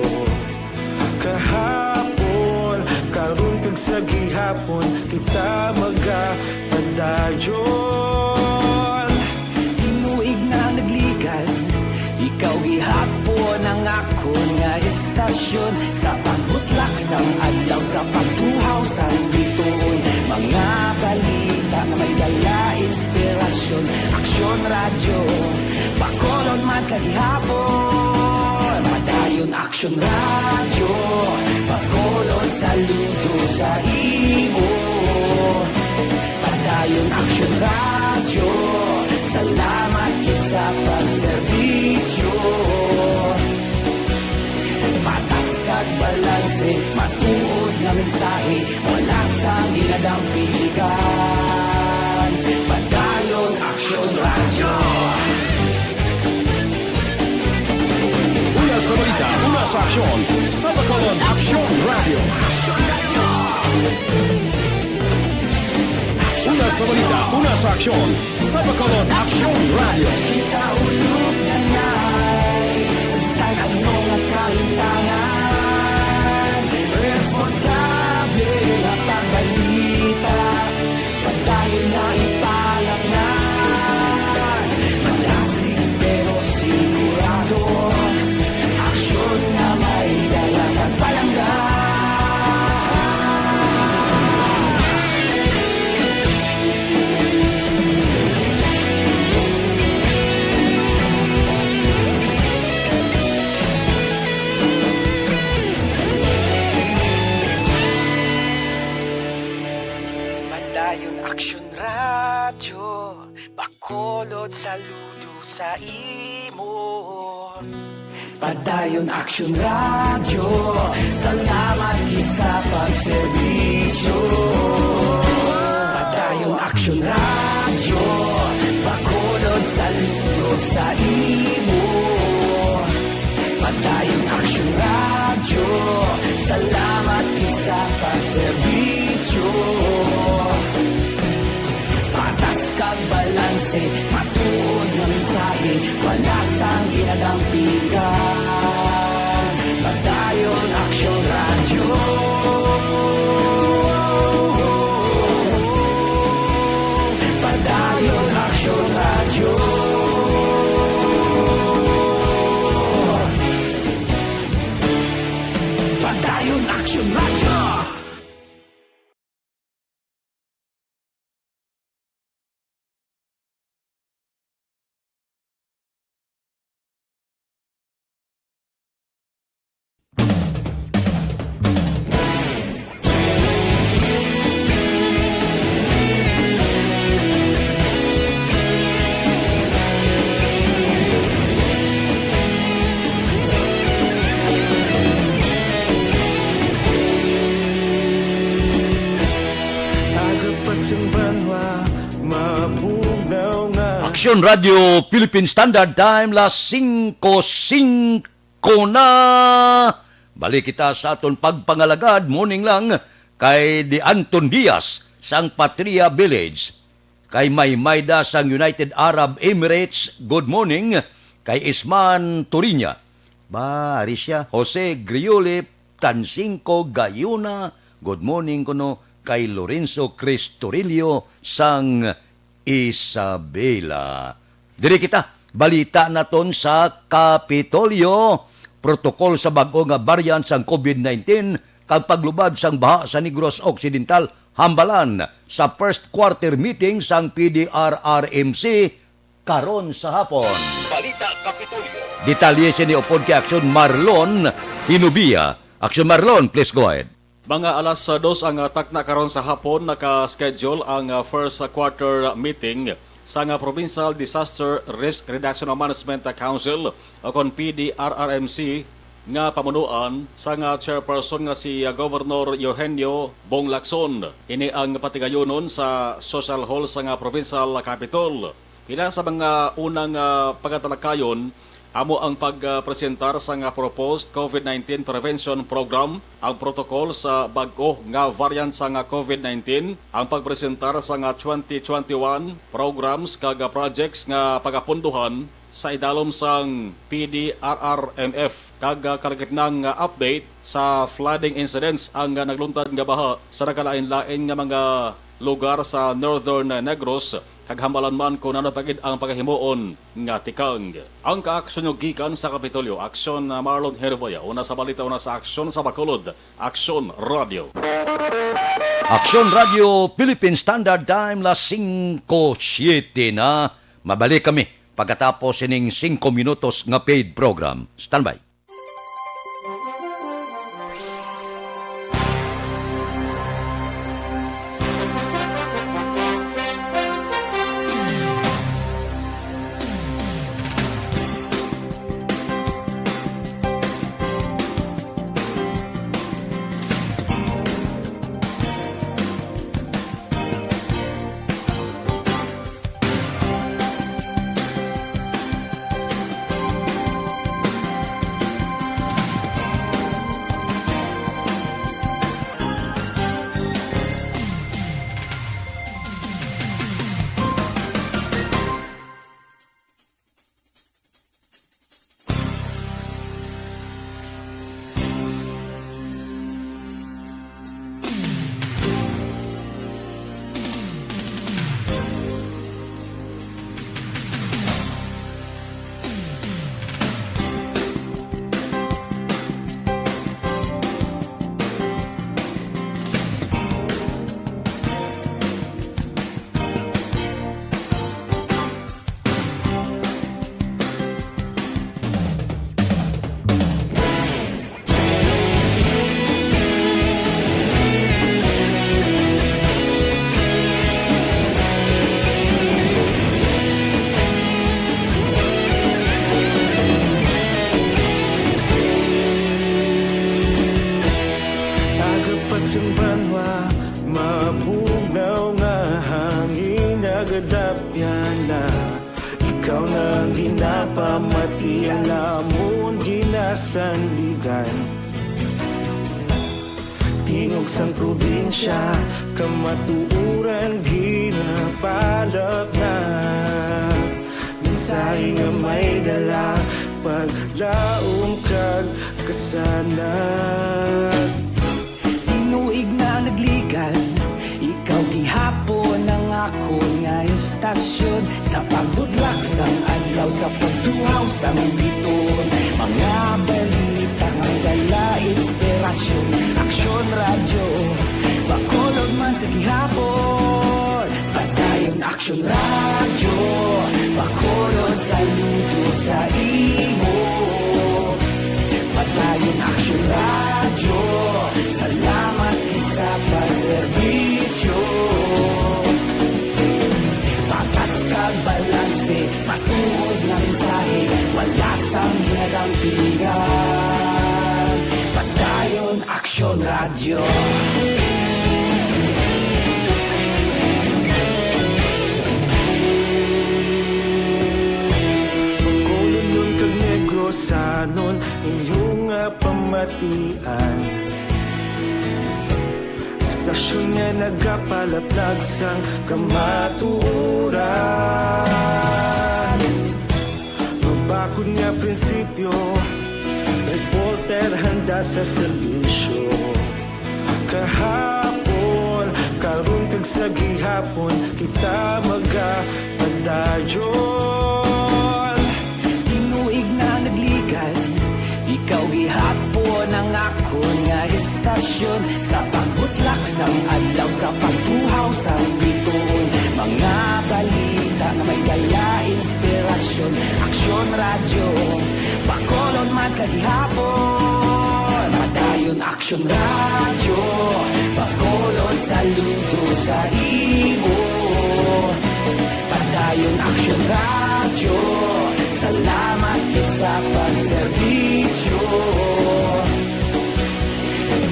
Kahapon, karon kag sa gihapon, kita magapadayon. Tinuig na nagligan, ikaw gihapon ang akon nga istasyon. Sa pagbutlak sang adlaw, sa pagtuhaw sang bituon, mga balita nga may dala inspirasyon. Aksyon Radyo, Bacolod man sa gihapon. Padayon Aksyon Radyo, Bacolod, saludo sa imo. Padayon Aksyon Radyo, salamat gid sa pagserbisyo. Patas kag balanse, matuod nga mensahe, wala sang ginadampingan. Padayon Aksyon Radyo. Una sa balita, una sa aksyon, sa Bacolod Aksyon Radyo. Una sa balita, una sa aksyon, sa Bacolod Aksyon Radyo. Kita ulog na ngay, sa bisan ano nga kahintangan, responsable nga pagbalita, padayon na ipalapnan. Madasig pero sigurado, aksyon nga may dala kag palangga. Padayon Aksyon Radyo, Bacolod, saludo sa imo. Padayon Aksyon Radyo, salamat gid sa pagserbisyo. Padayon Aksyon Radyo, Bacolod, saludo sa imo. Padayon Aksyon Radyo, salamat gid sa pagserbisyo. Patas kag balanse, matuod nga mensahe, wala sang ginadampingan. Padayon Aksyon Radyo. Padayon Aksyon Radyo. Padayon Aksyon Radyo. Action Radio Philippine Standard Time, las singko singko na. Balik kita sa aton pagpangalagad. Morning lang kay Di Anton Diaz sang Patria Village, kay Maymayda sang United Arab Emirates, good morning. Kay Isman Turiña, ba, ari siya, Jose Griole, Tansingco, Gayuna, good morning kuno. Kay Lorenzo Cristorillo sang Isabela. Diri kita, balita naton sa Kapitolyo. Protocol sa bag-o nga variant sang covid nineteen kag paglubad sang baha sa Negros Occidental, hambalan sa first quarter meeting sang P D R R M C karon sa hapon. Balita Kapitolyo. Detalye sini upod kay Aksyon Marlon Hinubia. Aksyon Marlon, please go ahead. Mga alas dos ang, ah, takna karon sa hapon, naka-schedule ang, ah, first quarter meeting sang, ah, Provincial Disaster Risk Reduction and Management Council o kon P D R R M C nga pamunuan sang, ah, chairperson nga si, ah, Governor Eugenio Bong Lacson. Ini ang patigayunon sa Social Hall sang, ah, Provincial Capitol. Pila sa mga unang, ah, pagatalakayon amo ang pagpresentar sang proposed covid nineteen prevention program, ang protocol sa bag-o nga variant sang covid nineteen, ang pagpresentar sang twenty twenty-one programs kag projects nga pagapunduhan sa idalom sang P D R R M F, kag kalagitnang update sa flooding incidents ang nagluntad nga baha sa nagkalain-lain nga mga lugar sa Northern Negros, kag hambalan man kon ano pa gid ang pagahimuon nga tikang. Ang kaaksyon nyo gikan sa Kapitolyo, Aksyon, ah, Marlon Herboya. Una sa balita, una sa aksyon sa Bacolod, Aksyon Radio. Aksyon Radio, Philippine Standard Time, las singko siete na. Mabalik kami pagkatapos sining singko minutos nga paid program. Standby. Aga pa sang banwa, mabugnaw nga hangin nagadapyan na. Ikaw na ang ginapamati, ang amon ginasandigan. Tingog sang probinsya, kamatuoran ginapalapnap. Mensahe nga may dala, paglaom kag kasanag. Tinuig na nagligan, ikaw gihapon ang akon nga istasyon. Sa pagbudlak sang adlaw, sa pagtuhaw sang biton, mga balita nga dala inspirasyon. Aksyon Radyo, Bacolod man sa gihapon. Padayon Aksyon Radyo, Bacolod, saludo sa imo. Padayon Aksyon Radyo, salamat gid sa pagserbisyo. Patas kag balanse, matuod nga mensahe, wala sang ginadampigan. Padayon Aksyon Radyo. Nun inyong nga pamatian, istasyon nga nagapalaplag sang kamatuoran. Mabakod nga prinsipyo, reporter handa sa serbisyo. Kahapon, karon kag sa gihapon, kita magapadayon. Tinuig na nagligad, ikaw gihapon ang akon nga istasyon. Sa pagbutlak sang adlaw, sa pagtuhaw sang bituon, mga balita nga may dala inspirasyon. Aksyon Radyo, Bacolod man sa gihapon. Padayon Aksyon Radyo, Bacolod, saludo sa imo. Padayon Aksyon Radyo, salamat gid sa pagserbisyo.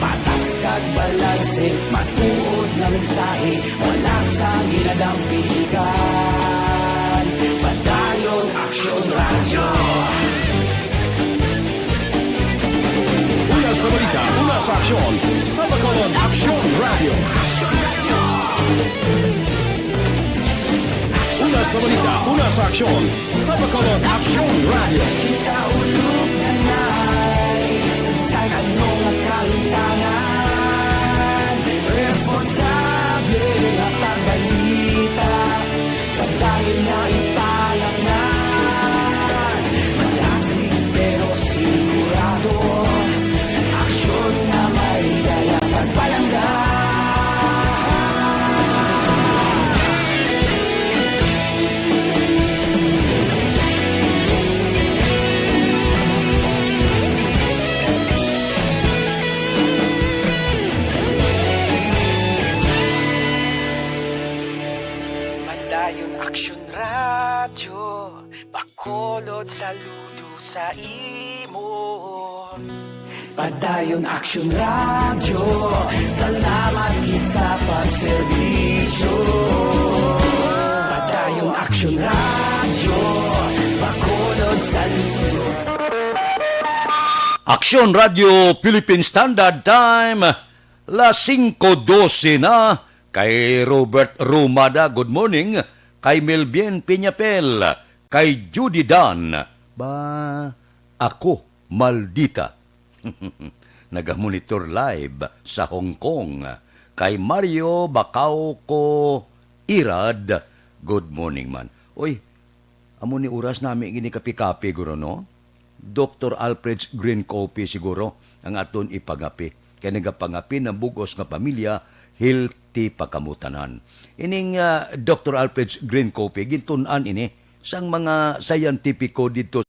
Patas kag balanse, matuod nga mensahe, wala sang ginadampigan. Padayon Aksyon Radyo. Una sa balita, una sa aksyon, sa Bacolod Aksyon Radyo. Una sa balita, una sa aksyon, sa Bacolod Aksyon Radyo. Kita ulog na nay, sa bisan ano nga kahimtangan, responsable nga pagbalita. Padayon nga ipalaknay, madasig pero sigurado, aksyon nga may dala pagpalangga. Padayon Aksyon Radyo, Bacolod, saludo sa imo. Padayon Aksyon Radyo, salamat gid sa pagserbisyo. Padayon Aksyon Radyo, Bacolod, saludo. Aksyon Radyo Philippine Standard Time, las singko dose na. Kay Robert Rumada, good morning. Kay Melvin Piñapel, kay Judy Dan, ba, ako, maldita. Nagamonitor live sa Hong Kong. Kay Mario Bacauco Irad, good morning man. Uy, amo ni oras nami gini kape-kape, guro, no? Doktor Alfred's Green Coffee siguro ang aton ipangapi. Kay nagapangapi ang bug-os nga pamilya, healthy pa kamo tanan. Ining, ah, Doktor Alfred's Green Coffee, gintun-an ini sang mga scientifico didto.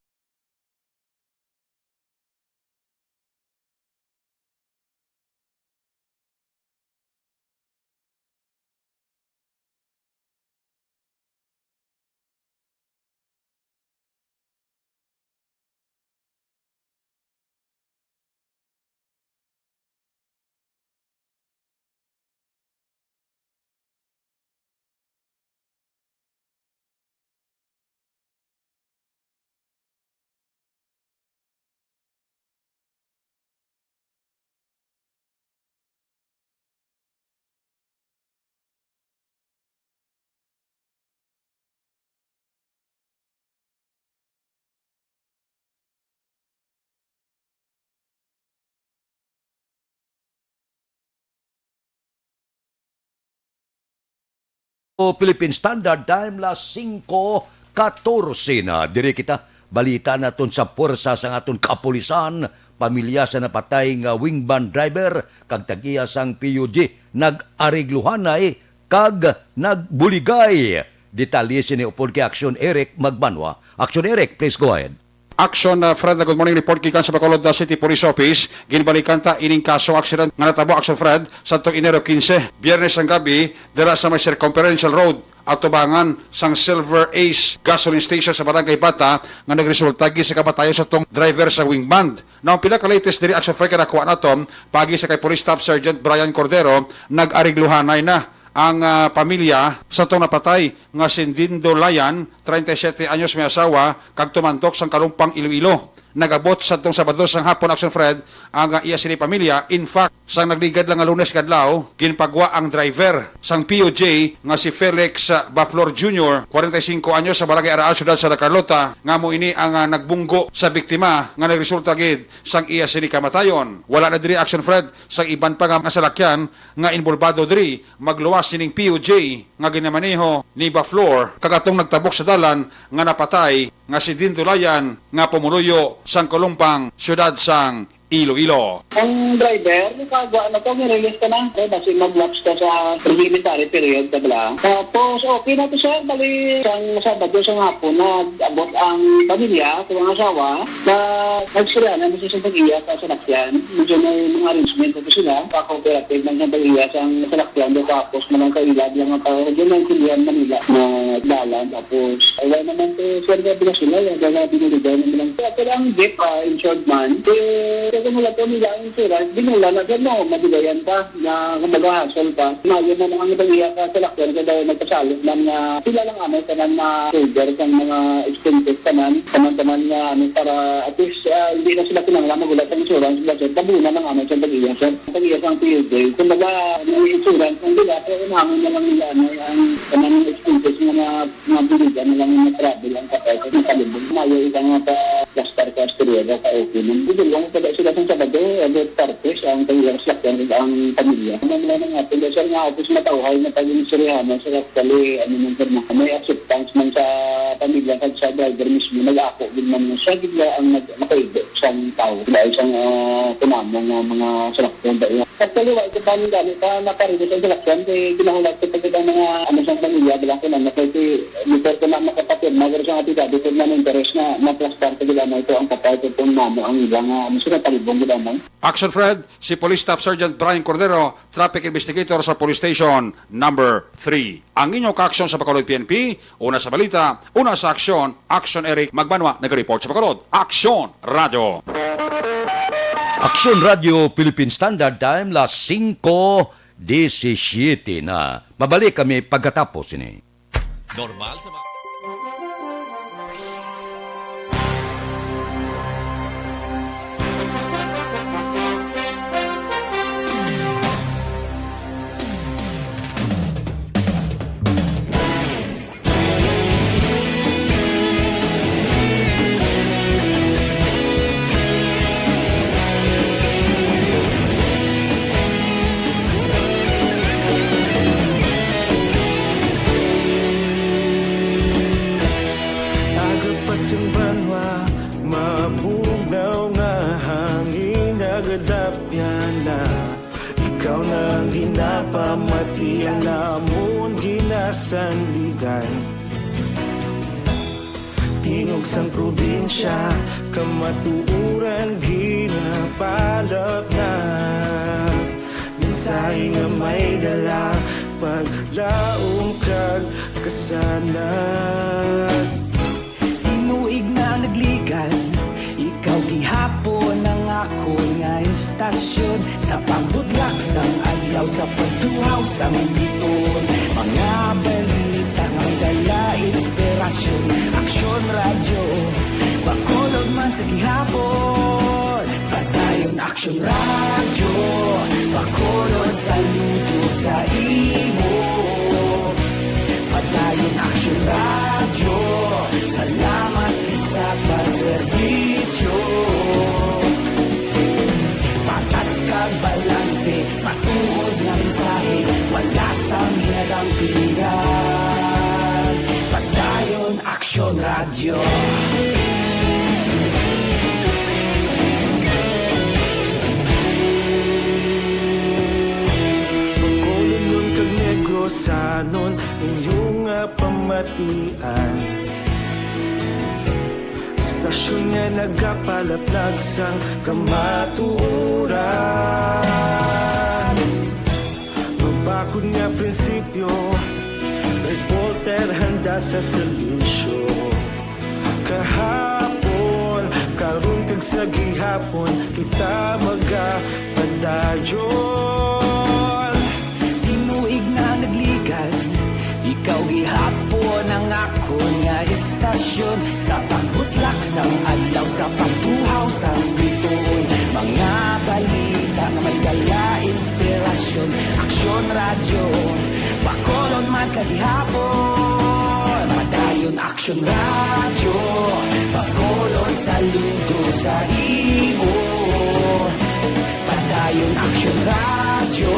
O Philippine Standard Time, las singko katorse na. Diri kita, balita naton sa puwersa sang aton kapulisan, pamilya sa napatay nga wing van driver, kag tag-iya sang P U G, nag-arigluhanay kag nagbuligay. Detalye sini upod kay Aksyon Eric Magbanwa. Aksyon Eric, please go ahead. Action, uh, Fred, good morning report gikan sa Bacolod, uh, City Police Office. Ginbalikan ta ining kaso aksidente nga natabo, Action Fred, sa tuong Enero quince, Biyernes ang gabi, dira sa may Circumferential Road, atubangan sang Silver Ace Gasoline Station sa Barangay Bata, nga nagresulta gid sa kamatayon sa tuong driver sa wing van. Now, pila ka latest diri, Action Fred, kay nakuha naton paagi sa kay Police Staff Sergeant Brian Cordero, nag-arigluhanay na ang, ah, pamilya sa tong napatay nga si Dindo Layan, treinta y siete anyos, may asawa, kag tumandok sang Kalumpang, Iloilo. Nag-abot sadtong Sabado sang hapon, Action Fred, ang, ah, iya sini pamilya. In fact, sang nagligad lang nga Lunes kadlaw, ginpagwa ang driver sang P U J nga si Felix, ah, Baflor Junior, kwarenta y singko anyos, sa Barangay Araal, Siyudad sa Carlota, nga mo ini ang, ah, nagbunggo sa biktima nga nagresulta gid sang iya sini kamatayon. Wala na diri, Action Fred, sang iban pa nga mga salakyan nga inbolbado diri, magluwas sining P U J nga ginamaneho ni Baflor, kag atong nagtabok sa dalan nga napatay nga si Dindulayan nga pumuluyo sang Kalumpang, siyudad sang Iloilo. Ang driver, nakagwa na to, nirelease ka na. Kaya basi mag-lapse ka sa prohibitory period ka bala. Tapos, okay na to, sir. Bali, sang Sabado sa hapon, nag-abot ang pamilya, sa mga asawa, na nagsirya na sa pag-iya sa salakyan. Medyo may mga arrangement na to sila, pa-cooperative man sa pag-iya sa salakyan, do tapos na lang kaila, lang ang tao, doon ang Kilian, Manila, na dalan. Tapos, ay, wala naman to, sir, nga binasila, yung mga binuligay naman lang. Kaya, pero ang jeep, ah, insured man, eh, kaya wala po nila ang insurance, binula na, sir, no, mabigayan pa, na kumbaga, hassle pa. Mayo man ang nabaliya ka sa lakyan, kaya daw nagpasalo man nga sila lang amay tanan na cover sang mga expenses tanan, tanan-tanan nga, ano, para at least, ah, hindi na sila kinahanglan maghulat sa insurance, sila, sir, tabunan lang amay sa pag-iya, sir. Pag-iya sa ang P U J, kumbaga, may insurance ang dila, pero kinahanglan na lang nila, ano, ang tanan nga expenses nga na, nga biligan na lang nga travel ang kapatid, sa kalibog. Mayo ika nga pa plastar ka, istorya ka, okay man. Dito lang pala sila sa Sabado, August thirty, ang kailang sakyan, ang pamilya. Ano naman ang atin, sir, nga, tapos matauhay na pag-inistoryahan na sila, actually, ano man, sir, na may acceptance man sa pamilya, kag sa driver mismo, nag-ako din man siya, gid lang ang nag-, nakaigo sang tao. Dahil sa, ah, tinamo nga mga salakyan ba iya. Actually, wa ko pa gani pa nakaribot ang salakyan, kay ginahulat ko pa gid ang mga, ano, sang pamilya, bala ko lang, na kay, before ko na makapapirma, pero sa ating gabi, kung ano, interes na, maplastar ko gid, ano, ito ang patay, kung namo ang iba nga, ano, sila talibong gid, ano. Action Fred, si Police Staff Sergeant Brian Cordero, traffic investigator sa Police Station Number Three. Ang inyo kaaksyon sa Bacolod P N P, una sa balita, una sa aksyon, Action Eric Magbanwa, nag-report sa Bacolod. Action Radio. Action Radio Philippine Standard Time, las singko disisiete na. Mabalik kami pagkatapos ini. Normal sa mga Aga pa sang banwa, mabugnaw nga hangin, nagadapyan na. Ikaw na ang ginapamati, ang amon ginasandigan. Tingog sang probinsya, kamatuoran ginapalapnag. Mensahe nga may dala, paglaom kag kasanag. Tinuig na ang nagligan, ikaw gihapon ang akon nga istasyon. Sa pagbudlak sang adlaw, sa pagtuhaw sang biton, mga balita nga dala inspirasyon. Aksyon Radyo, Bacolod man sa gihapon. Padayon Aksyon Radyo, Bacolod, saludo sa imo. Padayon Aksyon Radyo, salamat gid sa pagserbisyo. Patas kag balanse, matuod nga mensahe, wala sang ginadampigan. Padayon Aksyon Radyo. Bacolodnon kag Negrosanon, inyo nga pamatian. Istasyon nga nagapalaplag sang kamatuoran. Mabakod nga prinsipyo, reporter handa sa serbisyo. Kahapon, karon kag sa gihapon, kita magapadayon. Tinuig na nagligan, ikaw gihapon ang akon nga istasyon. Sa pagbutlak sang adlaw, sa pagtuhaw Bacolod man sa gihapon, Padayon Aksyon Radyo. Bacolod, saludo sa imo. Padayon Aksyon Radyo,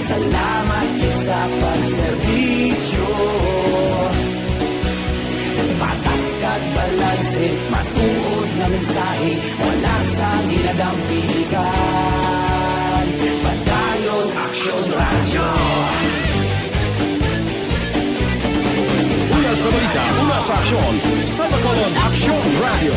salamat gid sa pagserbisyo. Patas kag balanse, matuod nga mensahe, wala sang ginadampigan. Padayon Aksyon Radyo. Una sa balita, una sa aksyon, sa Bacolod Aksyon Radyo.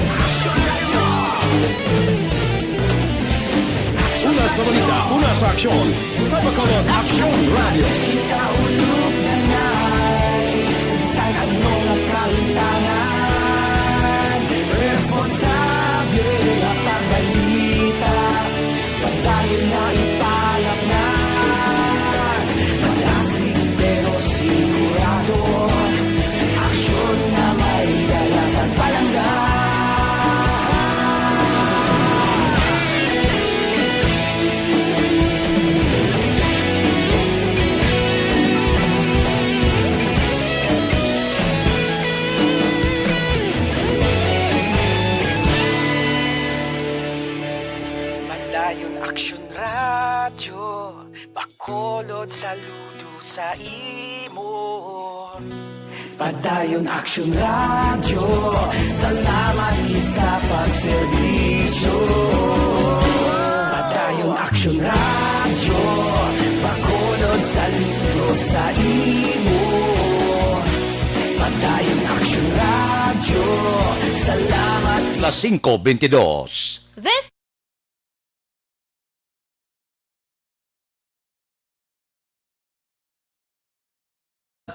Una sa balita, una sa aksyon, sa Bacolod Aksyon Radyo. Ikaulog na ngay, sa bisan ano nga kahimtangan, responsable nga pagbalita, padayon nga ipalapnan. Malasig pero sigurado, aksyon nga may dala kag palangga. Padayon Aksyon Radyo, Bacolod, saludo sa imo. Padayon Aksyon Radyo, salamat gid sa pagserbisyo. Padayon Aksyon Radyo, Bacolod, saludo sa imo. Padayon Aksyon Radyo, salamat. Las singko bentidós. This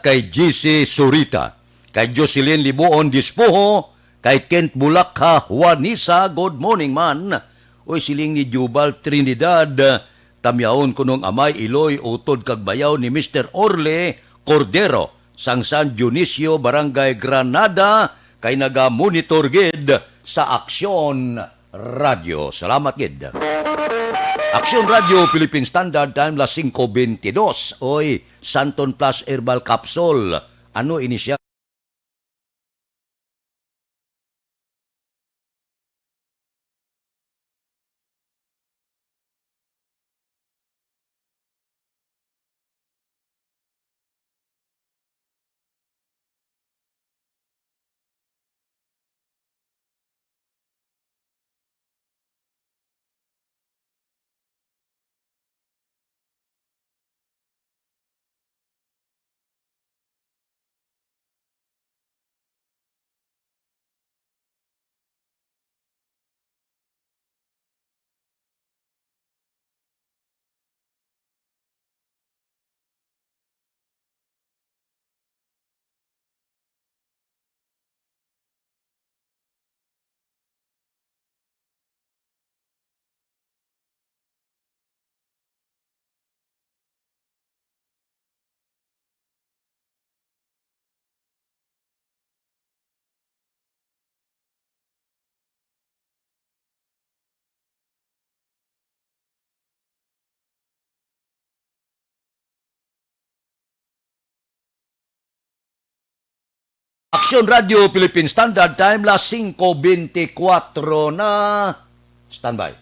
Kay G C Surita, kay Jocelyn Libuon Dispoho, kay Kent Bulakha Juanisa, good morning man. Uy, siling ni Jubal Trinidad, tamyaon ko nung amay Iloy, utod kag bayaw ni Mister Orly Cordero, sang San Dionisio, Barangay Granada, kay naga-monitor gid sa Aksyon Radyo. Salamat gid. Aksyon Radyo Philippine Standard Time, las singko bentidós. Oy, Santon Plus Herbal Capsule. Ano ini siya? Aksyon Radyo Philippine Standard Time, las singko bentikuwatro na. Standby.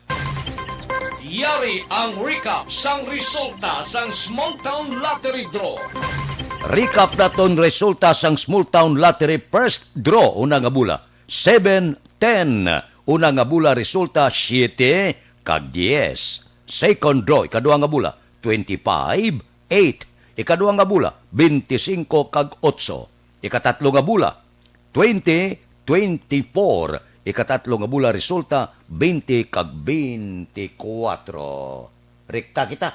Yari ang recap sang resulta sang Small Town Lottery Draw. Recap naton resulta sang Small Town Lottery First Draw, una nga bula, seven, ten. Una nga bula resulta, siete kag dies. Second draw, ikadua nga bula, twenty-five, eight. Ikadua nga bula, bente singko kag otso. Ikatatlo nga bula, twenty, twenty-four. Ikatatlo nga bula resulta, bente kag bentikuwatro. Rekta kita.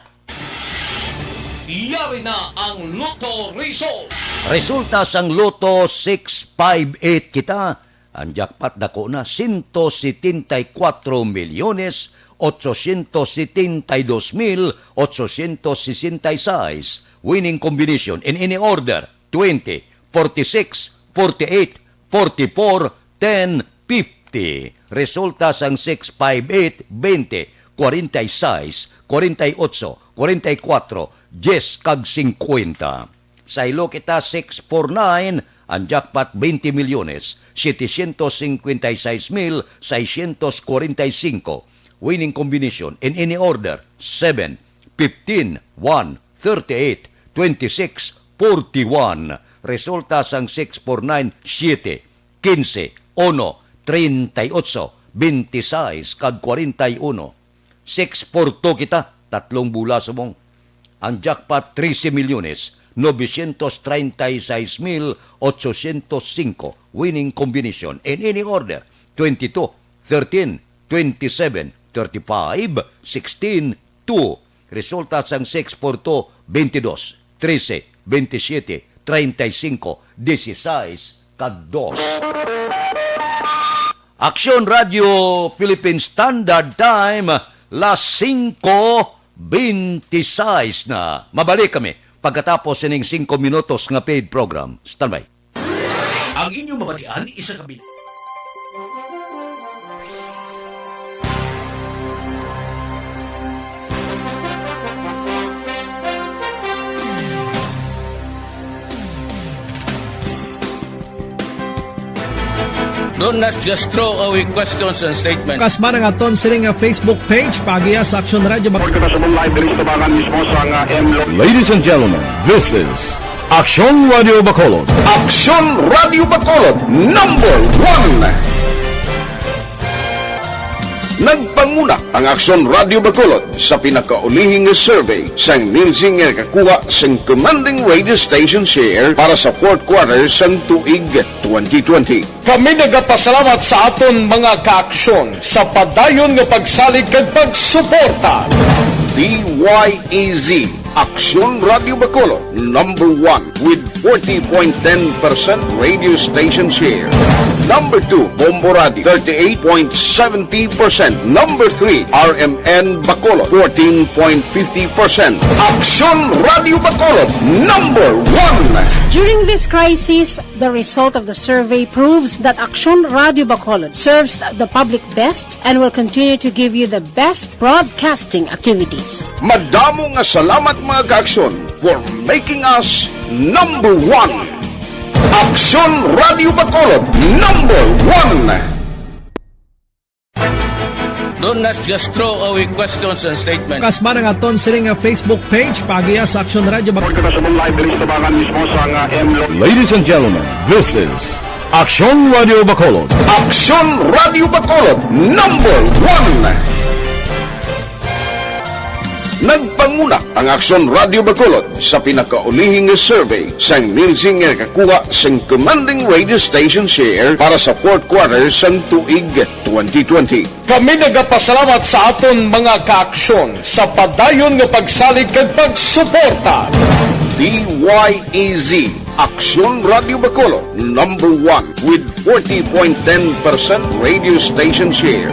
Yari na ang Lotto result. Resulta sang Lotto six five eight kita. Ang jackpot dako na, sento setenta y kuwatro milyones, otsosyentos setenta y dos mil, otsosyentos sesenta y seis. Winning combination in any order, twenty, forty-six, forty-eight, forty-four, ten, fifty. Resulta sang six five eight, bente, kwarenta y seis, kwarenta y otso, kwarenta y kuwatro, diyes kag singkwenta. Sa Iloketa six four nine, ang jackpot twenty milyones, setecientos cincuenta y seis mil seiscientos cuarenta y cinco. Winning combination in any order, seven, fifteen, one, thirty-eight, twenty-six, forty-one. Resulta sang six four nine, siete, quince, uno, treinta y ocho, veintiséis, kag cuarenta y uno. Six four two kita, tatlong bola subong. Ang jackpot, trese milyones, novecientos treinta y seis mil ochocientos cinco. Winning combination in any order, twenty-two, thirteen, twenty-seven, thirty-five, sixteen, two. Resulta sang six four two, twenty-dos, trese, veintisiete, treinta y cinco, dieciséis, kag dos. Aksyon Radio Philippine Standard Time, las singko beintiseis na. Mabalik kami pagkatapos sining singko minutos nga paid program. Standby. Ang inyong mabatian, isa ka bil- Don't, let's just throw away questions and statements. Kasman ang aton sining nga Facebook page, paagiha sa Aksyon Radio Bac- Report ka na sa mong live diri sa tabangan mismo sa nga M Lo- Ladies and gentlemen, this is Aksyon Radio Bacolod. Aksyon Radio Bacolod, number one. Nagpanguna ang Aksyon Radio Bacolod sa pinakaulihi nga survey sang Nielsen nga nakakuha sang commanding radio station share para sa fourth quarter sang tuig twenty twenty. Kami nagapasalamat sa aton mga kaaksyon sa padayon nga pagsalig kag pagsuporta. D Y E Z, Aksyon Radio Bacolod, number one with forty point ten percent radio station share. Number two, Bombo Radio, thirty-eight point seventy percent. Number three, R M N Bacolod, fourteen point fifty percent. Aksyon Radio Bacolod, number one. During this crisis, the result of the survey proves that Aksyon Radio Bacolod serves the public best and will continue to give you the best broadcasting activities. Madamo nga salamat, mga kaaksyon, for making us number one. Aksyon Radio Bacolod, number one. Don't, let's just throw away questions and statements. Kasman ang aton sining nga Facebook page, paagiha sa Aksyon Radio Bac- Report ka na sa mong live diri sa tabangan mismo sa nga M Lo- Ladies and gentlemen, this is Aksyon Radio Bacolod. Aksyon Radio Bacolod, number one. Nagpanguna ang Aksyon Radio Bacolod sa pinakaulihi nga survey sang Nielsen nga nakakuha sang commanding radio station share para sa fourth quarter sang tuig twenty twenty. Kami nagapasalamat sa aton mga kaaksyon sa padayon nga pagsalig kag pagsuporta. D Y E Z, Aksyon Radio Bacolod, number one with forty point ten percent radio station share.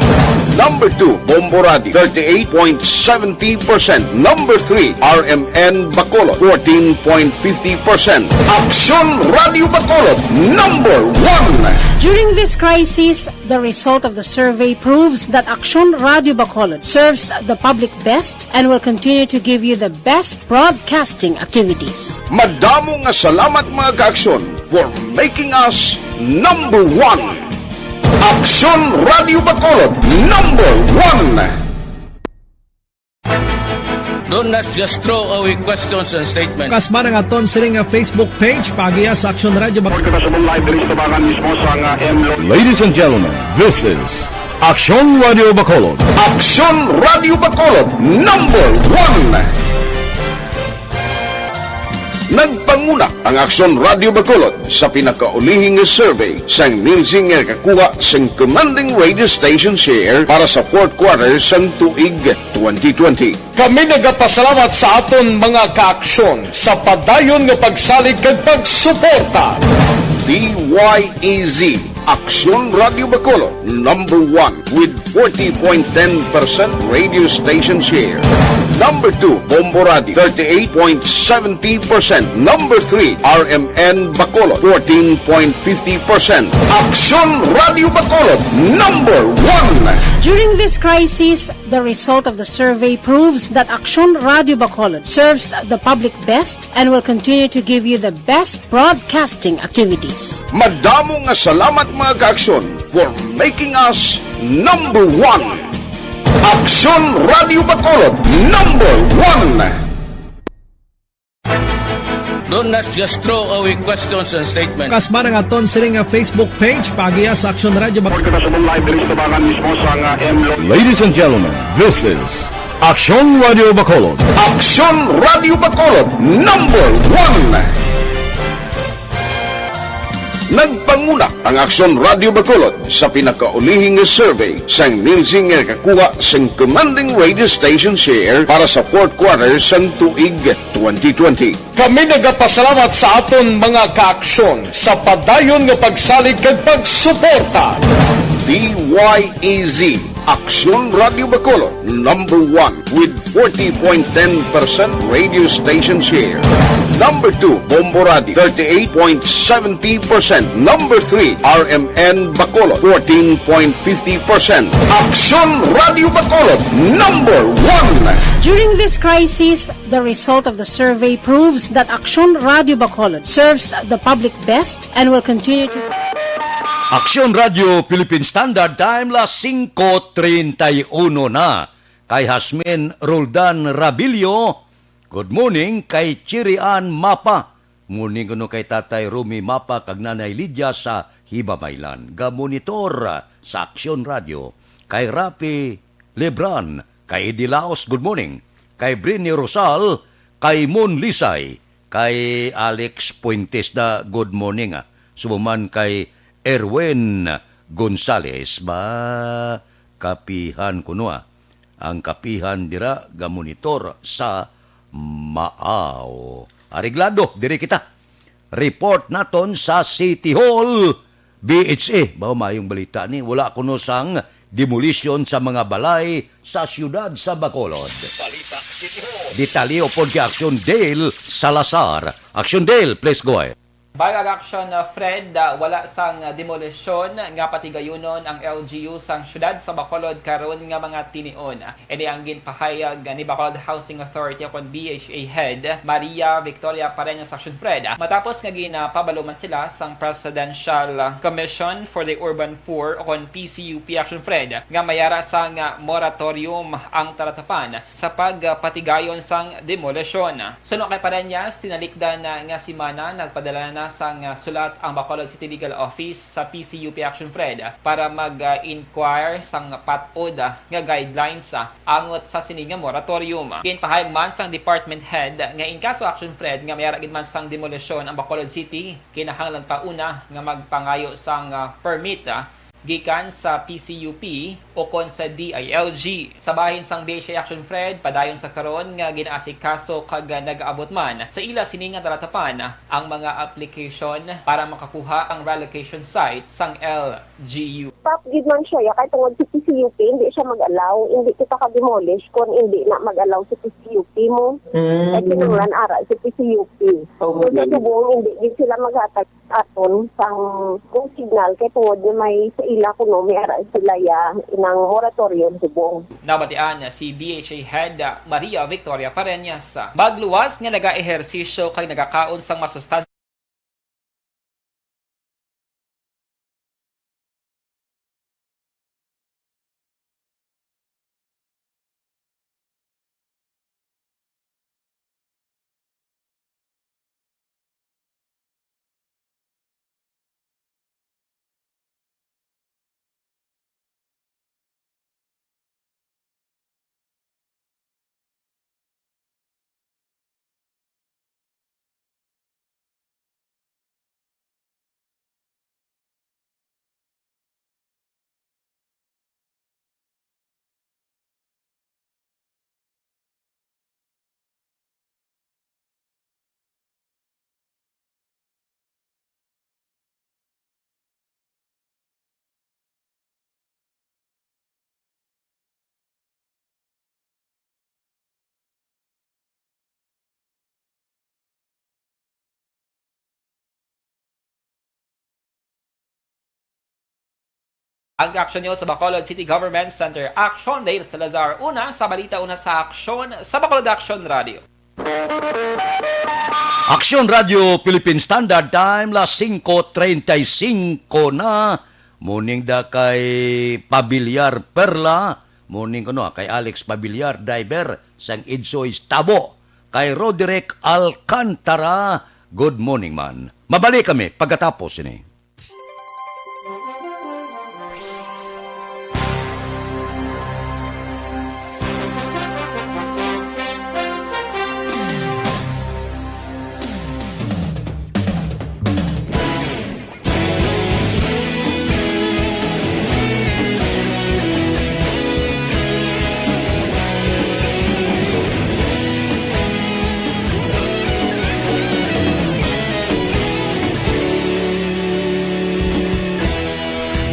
Number two, Bombo Radio, thirty-eight point seventy percent. Number three, R M N Bacolod, fourteen point fifty percent. Aksyon Radio Bacolod, number one. During this crisis, the result of the survey proves that Aksyon Radio Bacolod serves the public best and will continue to give you the best broadcasting activities. Madamo nga salamat, mga kaaksyon, for making us number one. Aksyon Radio Bacolod, number one. Don't, let's just throw away questions and statements. Kasman ang aton sining nga Facebook page, paagiha sa Aksyon Radio Bac- Report ka na sa mong live diri sa tabangan mismo sa nga M Lo- Ladies and gentlemen, this is Aksyon Radio Bacolod. Aksyon Radio Bacolod, number one. Nagpanguna ang Aksyon Radio Bacolod sa pinakaulihi nga survey sang Nielsen nga nakakuha sang commanding radio station share para sa fourth quarter sang tuig twenty twenty. Kami nagapasalamat sa aton mga kaaksyon sa padayon nga pagsalig kag pagsuporta. D Y E Z, Aksyon Radio Bacolod, number one with forty point ten percent radio station share. Number two, Bombo Radio, thirty-eight point seventy percent. Number three, R M N Bacolod, fourteen point fifty percent. Aksyon Radio Bacolod, number one. During this crisis, the result of the survey proves that Aksyon Radio Bacolod serves the public best and will continue to give you the best broadcasting activities. Madamo nga salamat, mga ka-Aksyon, for making us number one. Aksyon Radio Bacolod, number one. Don't just throw away questions and statements. Kasba na nga ton sini nga Facebook page, paagiha sa Aksyon Radio Bacolod. Report kita sa live diri sa tubangan mismo sa nga M Lo- Ladies and gentlemen, this is Aksyon Radio Bacolod. Aksyon Radio Bacolod, number one. Nagpanguna ang Aksyon Radio Bacolod sa pinakaulihi nga survey sang Nielsen nga nakakuha sing commanding radio station share para sa fourth quarter sang tuig twenty twenty. Kami nagapasalamat sa aton mga ka-Aksyon sa padayon nga pagsalig kag pagsuporta. D Y E Z, Aksyon Radio Bacolod, number one with forty point ten percent radio station share. Number two, Bombo Radio, thirty-eight point seventy percent. Number three, R M N Bacolod, fourteen point fifty percent. Aksyon Radio Bacolod, number one. During this crisis, the result of the survey proves that Aksyon Radio Bacolod serves the public best and will continue to Aksyon Radio Philippine Standard Time, las singko treinta y uno na. Kay Hasmin Roldan Rabilio, good morning. Kay Chirian Mapa, morning kuno kay Tatay Rumi Mapa kag Nanay Lydia sa Hibamaylan, gamonitor sa Aksyon Radio. Kay Rafi Lebran, kay Eddie Laos, good morning. Kay Brini Rosal, kay Mon Lisay, kay Alex Puentes da, good morning, ah. Subo man kay Erwin Gonzales, ba, kapihan kuno, ah. Ang kapihan dira gamonitor sa Maaw. Areglado, diri kita. Report naton sa City Hall, B H A. Ba, mayong balita ni, wala kuno sang demolition sa mga balay sa siyudad sa Bacolod. Balita City Hall. Detalye upod kay Action Dale Salazar. Action Dale, please go ahead. Bag-o ang Action, uh, Fred, uh, wala sang demolisyon nga patigayunon ang L G U sang siyudad sa Bacolod karon nga mga tinion. Ini ang ginpahayag ni Bacolod Housing Authority o kon B H A head Maria Victoria Pareñas Action Fred matapos nga ginapabalo man sila sang Presidential Commission for the Urban Poor o kon P C U P Action Fred nga mayara sang moratorium ang talatapan sa pagpatigayon sang demolisyon. Suno kay Pareñas, tinalikdan nga semana nagpadala na sang sulat ang Bacolod City Legal Office sa P C U P Action Fred para mag-inquire sang patod nga guidelines angot sa sini nga moratorium. Ginpahayag man sang department head nga in kaso Action Fred nga mayara gid man sang demolisyon ang Bacolod City, kinahanglan pa una nga magpangayo sang, ah, permit, ah, gikan sa P C U P o kon sa D I L G. Sa bahin sang B H A Action Fred, padayon sa karon nga ginaasikaso kag nagaabot man sa ila sini nga talatapan ang mga application para makakuha ang relocation site sang L G U. Stop gid man siya, ya, kay tungod si P C U P, hindi siya mag-allow, hindi kita ka-demolish kung hindi na mag-allow si P C U P mo. Mm. Kay kinahanglan ara si P C U P. Okay. Kung sa subong, hindi gid sila maghatag aton sang kung signal, kay tungod nga may sa ila kuno, may ara sila ya inang moratorium subong. Nabatian si B H A head, ah, Maria Victoria Pareñas, ah, magluwas nga nagaehersisyo kag nagakaon sang masustansya Ang aksyon niyo sa Bacolod City Government Center. Aksyon, Dale Salazar. Una sa balita, una sa aksyon sa Bacolod Aksyon Radio. Aksyon Radio Philippine Standard Time, las singko treinta y cinco na. Morning da kay Pabiliar Perla. Morning kuno kay Alex Pabiliar, driver sang Idsoy Tabo. Kay Roderick Alcantara, good morning man. Mabalik kami pagkatapos ini.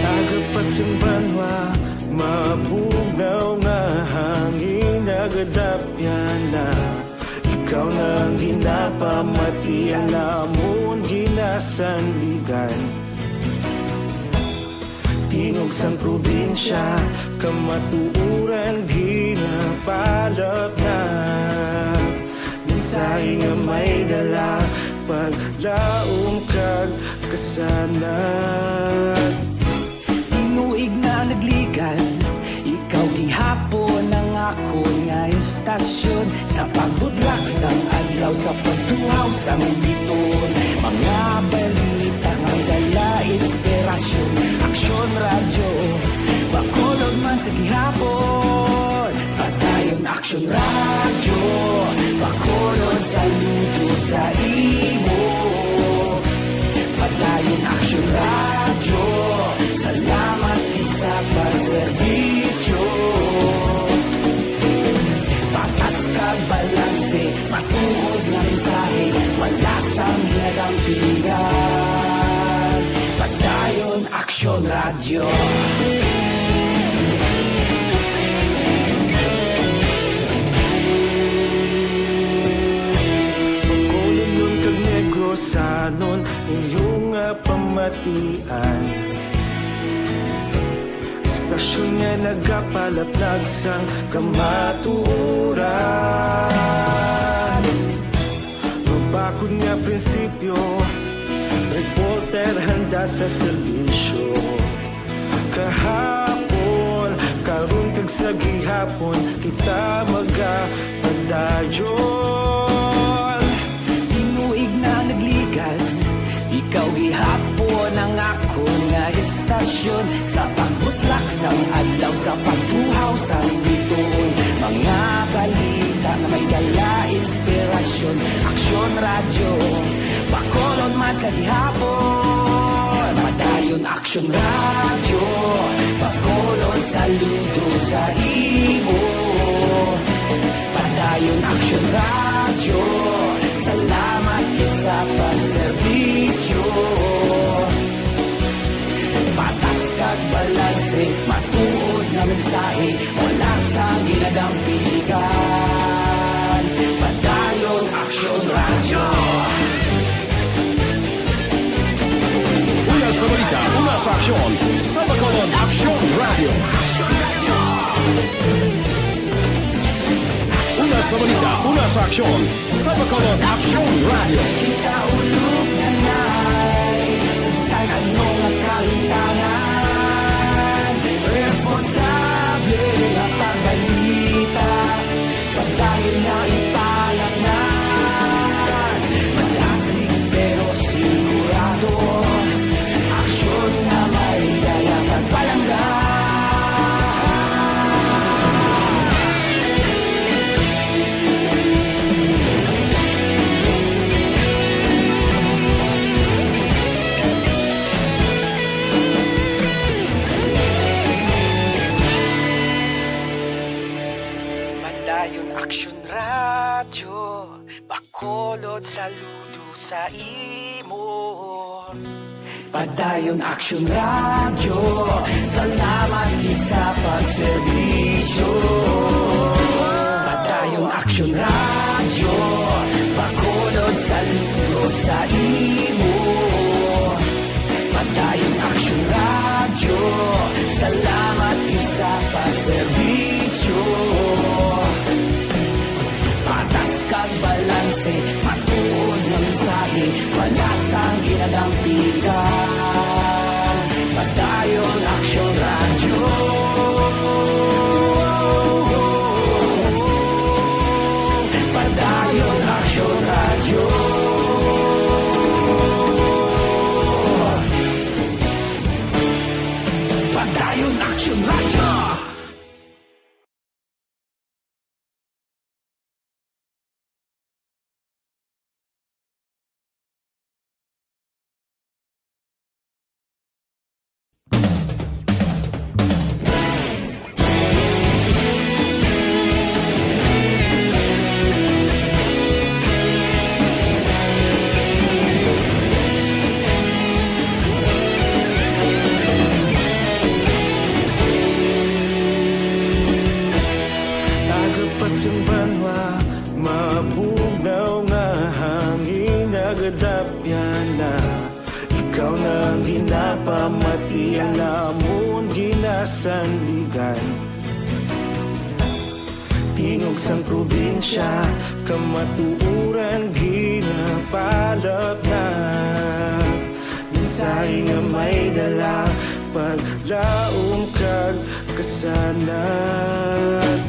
Aga pa sing banwa, mabugnaw nga hangin, nagadapyan na. Ikaw na ang ginapamati, alamon ginasandigan. Tingog sang probinsya, kamatuoran ginapalapnap. Mensahe nga may dala, paglaom kag kasanag. Tinuig na nagligan, ikaw gihapon ang akon nga istasyon. Sa pagbutlak sang adlaw, sa pagtuhaw sang biton, mga balita nga may dala inspirasyon. Aksyon Radyo, Bacolod man sa gihapon. Padayon Aksyon Radyo, Bacolod, saludo sa imo. Padayon Aksyon Radyo, salamat gid sa pagserbisyo. Patas kag balanse, matuod nga mensahe, wala sang ginadampingan. Padayon Aksyon Radyo. Bacolodnon kag Negrosanon, inyo nga pamatian. Istasyon nga nagapalaplag sang kamatuoran. Mabakod nga prinsipyo, reporter handa sa serbisyo. Kahapon, karon kag sa gihapon, kita magapadayon. Tinuig na nagligan, ikaw gihapon ang akon nga istasyon. Sa pagbutlak sang adlaw, sa pagtuhaw sang bituon, mga balita nga may dala inspirasyon. Aksyon Radyo, Bacolod man sa gihapon. Padayon Aksyon Radyo, Bacolod, saludo sa imo. Padayon Aksyon Radyo, salamat gid sa pagserbisyo. Patas kag balanse, matuod nga mensahe, wala sang ginadampigan. Padayon Aksyon Radyo. Una sa balita, una sa aksyon, sa Bacolod Aksyon Radyo. Una sa balita, una sa aksyon, sa Bacolod Aksyon Radyo. Kita ulog na nay, sa bisan ano nga kahimtangan, responsable nga pagbalita. Pagdayon na ipalaknan, malasig pero sigurado, aksyon nga may dala kag palangga. Padayon Aksyon Radyo, Bacolod, saludo sa imo. Padayon Aksyon Radyo, salamat gid sa pagserbisyo. Padayon Aksyon Radyo, Bacolod, saludo sa imo. Padayon Aksyon Radyo, sa Dayon Action Radyo! Nagapas ang banwa, mabugnaw nga hangin nagadapyan na. Ikaw na ang ginapamati, ang amon ginasandigan. Tingog sang probinsya, kamatuoran ginapalapnag. Mensahe nga may dala, paglaom kag kasanag.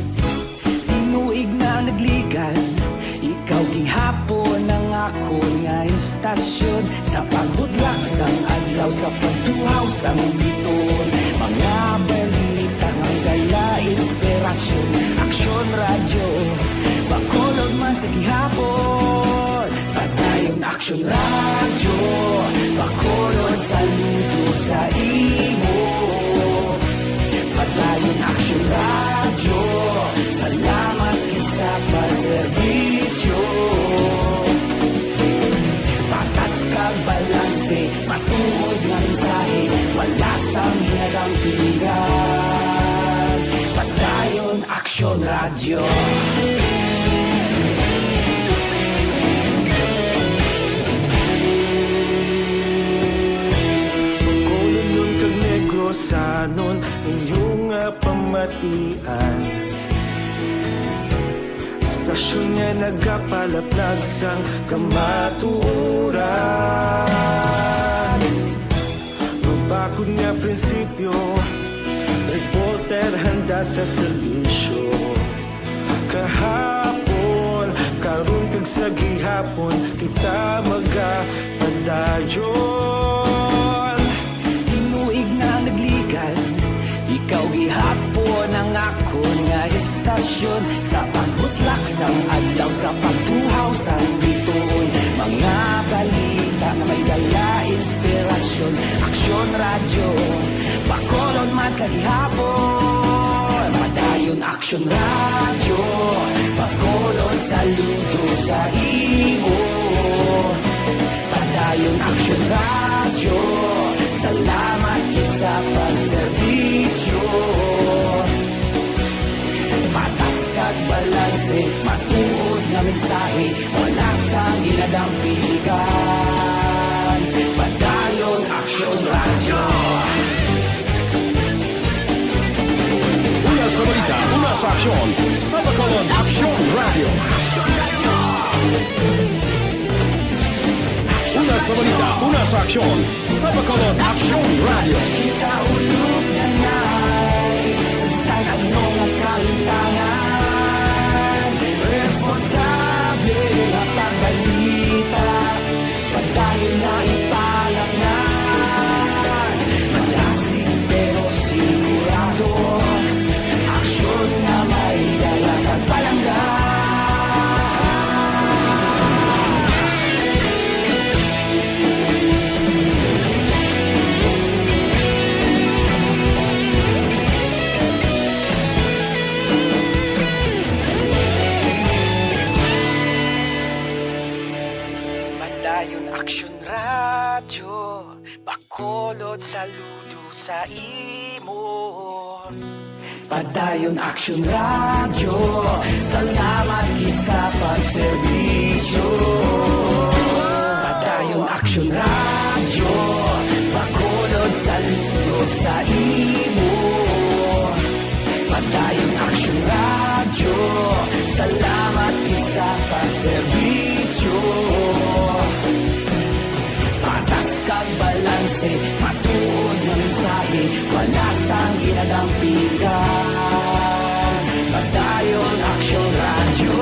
Tinuig na nagligan, ikaw gihapon ang akon nga istasyon. Sa pagbudlak sang adlaw, sa pagtuhaw sang biton, mga balita nga dala inspirasyon. Aksyon Radyo, Bacolod man sa gihapon. Padayon Aksyon Radyo, Bacolod, saludo sa imo. Padayon Aksyon Radyo, salamat gid sa pagserbisyo. Patas kag balanse, matuod nga mensahe, wala sang ginadampigan. Padayon Aksyon Radyo. Bacolodnon kag Negrosanon, inyo nga pamatian. Istasyon nga nagapalaplag sang kamatuoran. Mabakod nga prinsipyo, reporter handa sa serbisyo. Kahapon, karon kag sa gihapon, kita magapadayon. Tinuig na nagligan, ikaw gihapon ang akon nga istasyon. Sa pagbutlak sang adlaw, sa pagtuhaw sang bituon, mga balita nga may dala inspirasyon. Aksyon Radyo, Bacolod man sa gihapon. Padayon Aksyon Radyo, Bacolod, saludo sa imo. Padayon Aksyon Radyo, salamat gid sa pagserbisyo. Patas kag balanse, matuod nga mensahe, wala sang ginadampigan. Padayon Aksyon Radyo. Una sa balita, una sa aksyon, sa Bacolod Aksyon Radyo. Una sa balita, una sa aksyon, sa Bacolod Aksyon Radyo. Kita ulog na ngay, sa bisan ano nga kahimtangan, responsable nga pagbalita. Padayon na ipalapnan, malasig pero sigurado. Aksyon nga may dala kag palangga. Padayon Aksyon Radyo, Bacolod, saludo sa imo. Padayon Aksyon Radyo, salamat gid sa pagserbisyo. Padayon Aksyon Radyo, Bacolod, saludo sa imo. Padayon Aksyon Radyo, salamat gid sa pagserbisyo. Patas kag balanse, matuod nga mensahe, wala sang ginadampigan. Padayon Aksyon Radyo.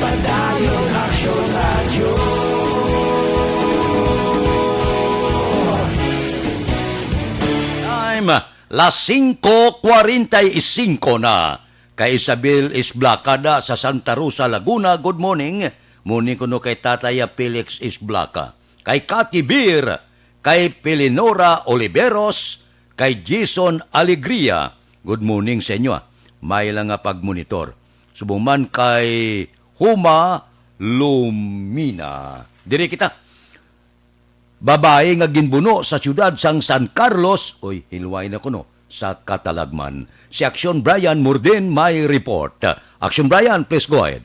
Padayon Aksyon Radyo. Las singko kwarenta y singko na. Kay Isabel Isblacada sa Santa Rosa, Laguna, good morning. Morning kuno kay Tatay Felix Isblaca. Kay Kati Bir, kay Pelinora Oliveros, kay Jason Alegria. Good morning sa inyo, ah. May lang nga pagmonitor. Subong man kay Huma Lumina. Diri kita. Babayi nga ginbuno sa siyudad sang San Carlos, oy, hilway na kuno, sa Katalagman. Si Aksyon Brian Murdin may report. Aksyon Brian, please go ahead.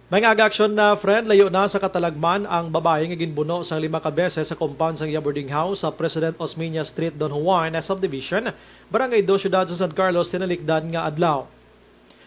May nga aga aksyon na, friend, layo na sa Katalagman ang babayi nga ginbuno sang lima ka beses sa compound sang iya boarding house sa President Osmeña Street, Don Juan Subdivision, Barangay Dos, siyudad sa San Carlos, tinalikdan nga adlaw.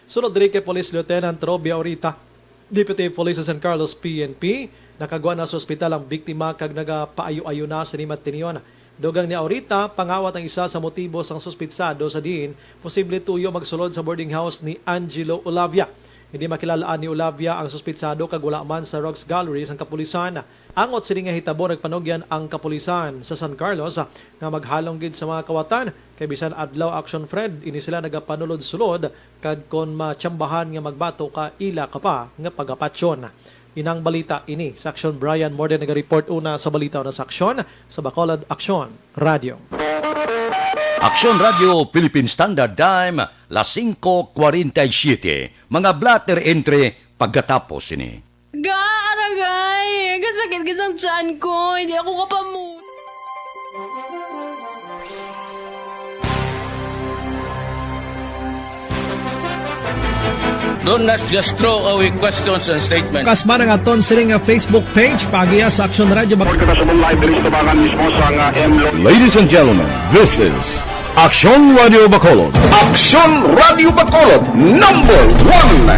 Sulod diri kay Police Lieutenant Robby Aurita, Deputy Police sa San Carlos P N P, nakagwa na sa ospital ang biktima kag nagapaayo-ayo na sini matinion. Dugang ni Aurita, pangawat ang isa sa motibo sang suspitsado sa diin posible tuyo magsulod sa boarding house ni Angelo Olavia. Hindi makilal-an ni Olavia ang suspitsado kag wala man sa rogues gallery sang kapulisan. Angot sini nga hitabo, nagpanugyan ang kapulisan sa San Carlos nga maghalong gid sa mga kawatan, kay bisan adlaw aksyon, friend, ini sila nagapanulod-sulod kag kon matsambahan nga magbato ka ila ka pa nga pagapatyon. Inang balita ini sa Aksyon. Brian Morden naga-report una sa balita una sa Aksyon sa Bacolod Aksyon Radio. Aksyon Radio, Philippine Standard Time, las singko kwarenta y siyete. Mga blotter entry pagkatapos ini. Ga, aragay! Kasakit gid sang tiyan ko. Hindi ako kapamut. Don't just throw away questions and statements. Kasman ang aton sining nga Facebook page, paagiha sa Aksyon Radio Bac- Report kita sa live diri sa tubangan mismo sa nga M Lo- Ladies and gentlemen, this is Aksyon Radio Bacolod. Aksyon Radio Bacolod, number one.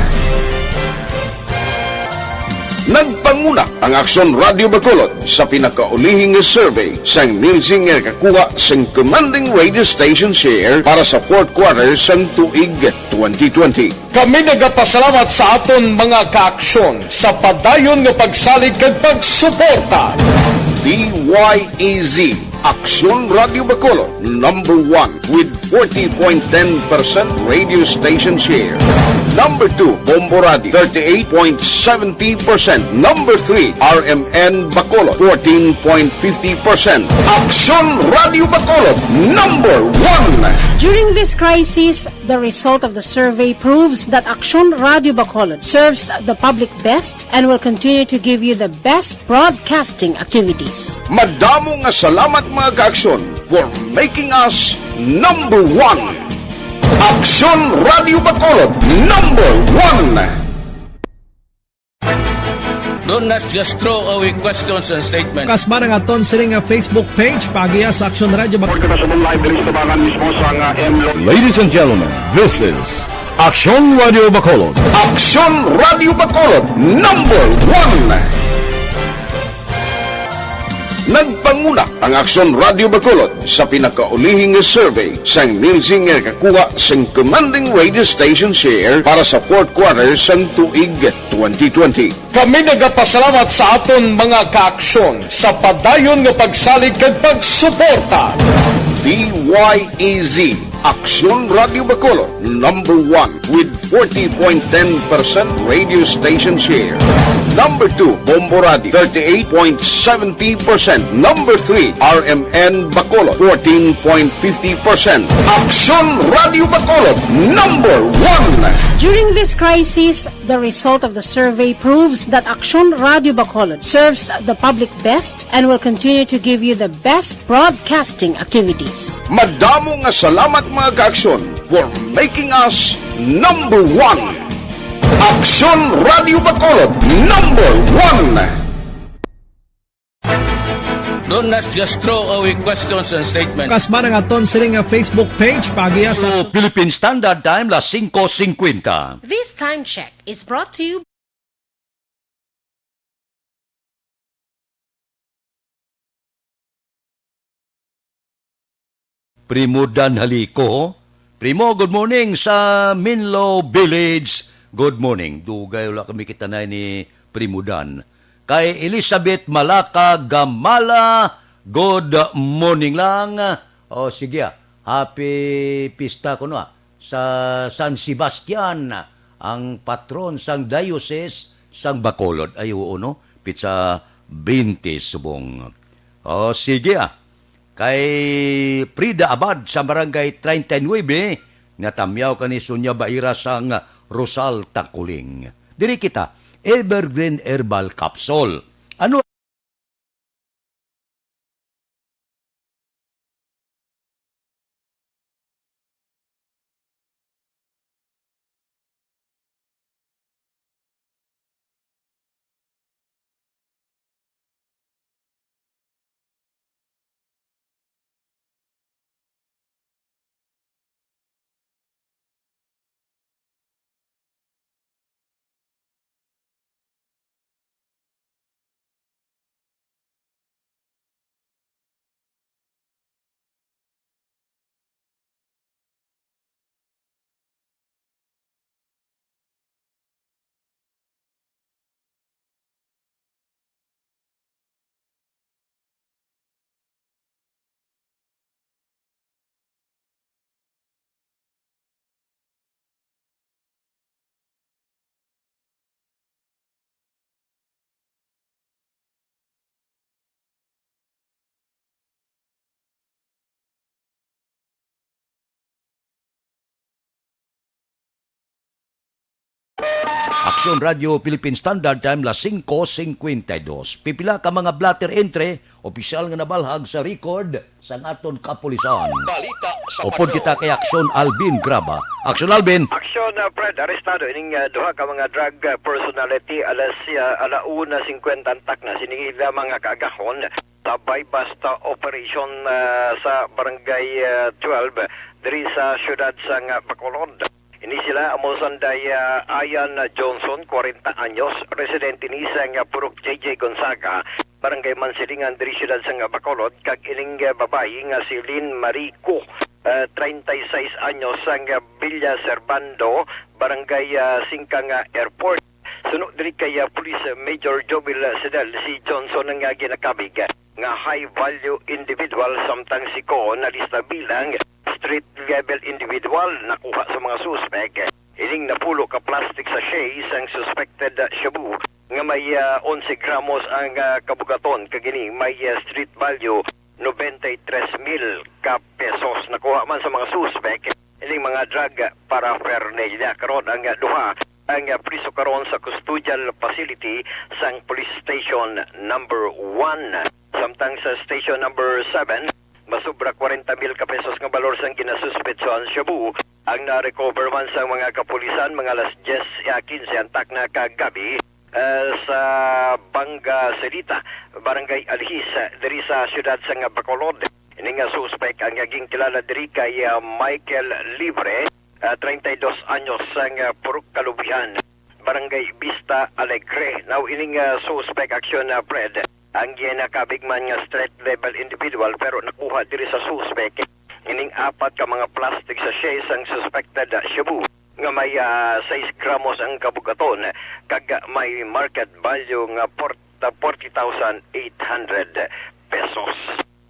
Nagpanguna ang Aksyon Radio Bacolod sa pinakaulihi nga survey sang Nielsen nga nakakuha sang commanding radio station share para sa fourth quarter sang tuig twenty twenty. Kami nagapasalamat sa aton mga kaaksyon sa padayon nga pagsalig kag pagsuporta. D Y E Z, Aksyon Radio Bacolod, number one with forty point ten percent radio station share. Number two, Bombo Radio, thirty-eight point seventy percent. Number three, R M N Bacolod, fourteen point fifty percent. Aksyon Radio Bacolod, number one. During this crisis, the result of the survey proves that Aksyon Radio Bacolod serves the public best and will continue to give you the best broadcasting activities. Madamo nga salamat, mga kaaksyon, for making us number one. Aksyon Radio Bacolod, number one. Don't just throw away questions and statements. Kasman ang aton sining nga Facebook page, paagiha sa Aksyon Radio Bac- Report kita sa live diri sa tubangan mismo sa nga M Lo- Ladies and gentlemen, this is Aksyon Radio Bacolod. Aksyon Radio Bacolod, number one. Nagpanguna ang Aksyon Radio Bacolod sa pinakaulihi nga survey sang Nielsen nga nakakuha sang commanding radio station share para sa fourth quarter sang tuig twenty twenty. Kami nagapasalamat sa aton mga kaaksyon sa padayon nga pagsalig kag pagsuporta. D Y E Z, Aksyon Radio Bacolod, number one with forty point ten percent radio station share. Number two, Bombo Radio, thirty-eight point seventy percent. Number three, R M N Bacolod, fourteen point fifty percent. Aksyon Radio Bacolod, number one. During this crisis, the result of the survey proves that Aksyon Radio Bacolod serves the public best and will continue to give you the best broadcasting activities. Madamo nga salamat, mga kaaksyon, for making us number one. Aksyon Radio Bacolod, number one. Don't just throw away questions and statements. Kasman ang aton sining nga Facebook page, paagiha sa Philippine Standard Time, las singko singkwenta. This time check is brought to you Primo Dan Halico. Primo, good morning sa Minlo Village. Good morning. Dugay wala kami kita na ni Primo Dan. Kay Elizabeth Malaka Gamala, good morning lang. O, sige, ah. Happy pista kuno, ah, sa San Sebastian, ang patron sang Diocese sang Bacolod. Ay, oo, no? Pitsa twenty subong. O, sige, ah. Kay Frida Abad sa Barangay treinta y nueve, natamyaw kani Sonia Baira sang Rosal Tangkuling. Diri kita, Evergreen Herbal Capsule. Ano Aksyon Radio Philippine Standard Time, las singko singkwenta y dos. Pipila ka mga blotter entry, opisyal nga nabalhag sa record sang aton kapulisan. Balita sa Upod Patrol. Kita kay Aksyon Alvin Graba. Aksyon Alvin. Aksyon, uh, Fred, arestado ining, uh, duha ka mga drug, uh, personality alas, uh, ala una singkwenta ang takna sining ila mga kaagahon sa buy-bust operation, ah, sa Barangay, ah, twelve diri sa siyudad sang Bacolod. Ini sila amo sanday, ah, Ian Johnson, kwarenta anyos, residente ni sang Purok J J Gonzaga, Barangay Mansilingan diri siyudad sang Bacolod, kag ining, ah, babayi nga si Lynn Marico, ah, treinta y seis anyos, sang Villa Servando, Barangay, ah, Singkang, ah, Airport. Suno diri kay, ah, Police Major Joel Sedal, si Johnson nga ginakabig nga high value individual, samtang si Ko nalista bilang street level individual. Nakuha sa mga suspek ining napulo ka plastic sachet sang suspected, ah, shabu nga may, ah, onse gramos ang, ah, kabugaton, kag ini may, ah, street value nobenta y tres mil ka pesos. Nakuha man sa mga suspek ining mga drug paraphernalia. Karon ang, ah, duha ang, ah, priso karon sa custodial facility sang Police Station Number One. Samtang sa Station Number Seven, masobra kwarenta mil ka pesos nga balor sang ginasuspetsohan shabu ang na-recover man sang mga kapulisan mga alas dyes, ah, kinse ang takna kagabi, ah, sa Bangaselita, Barangay Alhis, ah, diri sa siyudad sang Bacolod. Ini nga suspek ang naging kilala diri kay, ah, Michael Libre, ah, treinta y dos anyos, sang, ah, Purok Kalubihan, Barangay Vista Alegre. Now, ining, ah, suspek aksyon na, Fred, ang ginakabig man nga street level individual, pero nakuha diri sa suspek ining apat ka mga plastic sachet sang suspected, ah, shabu nga may, ah, sais gramos ang kabugaton, kag may market value nga por-, forty thousand eight hundred pesos.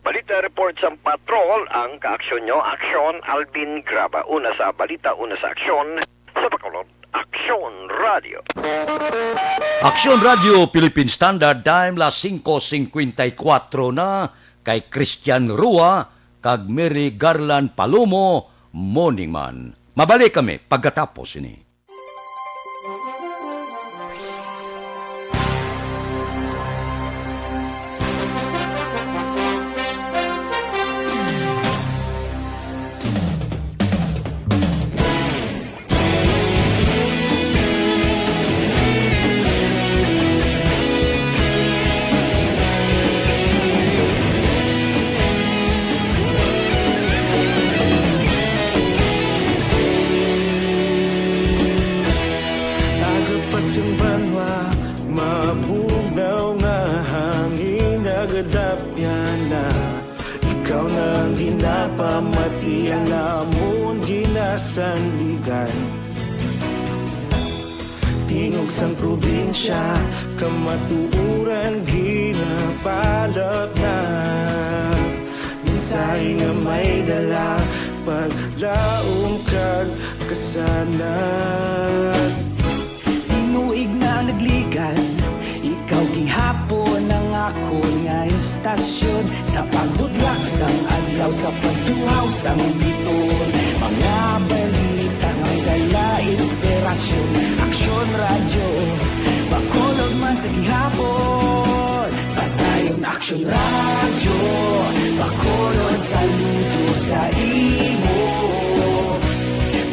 Balita report sang patrol, ang kaaksyon nyo, Aksyon Alvin Graba. Una sa balita, una sa aksyon, sa Bacolod, Aksyon Radio. Aksyon Radio, Philippine Standard Time, las singko singkwenta y kuwatro na, kay Christian Rua kag Mary Garland Palomo, Morning Man. Mabalik kami pagkatapos ini. Aga pa sing banwa, mabugnaw nga hangin, nagadapyan na. Ikaw na ang ginapamati, ang amon ginasandigan. Tingog sang probinsya, kamatuoran ginapalapnap. Mensahe nga may dala, Laom kag kasanag. Tinuig na ang nagligan, ikaw gihapon ang akon nga istasyon. Sa pagbudlak sang adlaw, sa pagtuhaw sang biton, mga balita nga may dala inspirasyon. Aksyon Radyo, Bacolod man sa gihapon. Padayon Aksyon Radyo, Bacolod, saludo sa imo.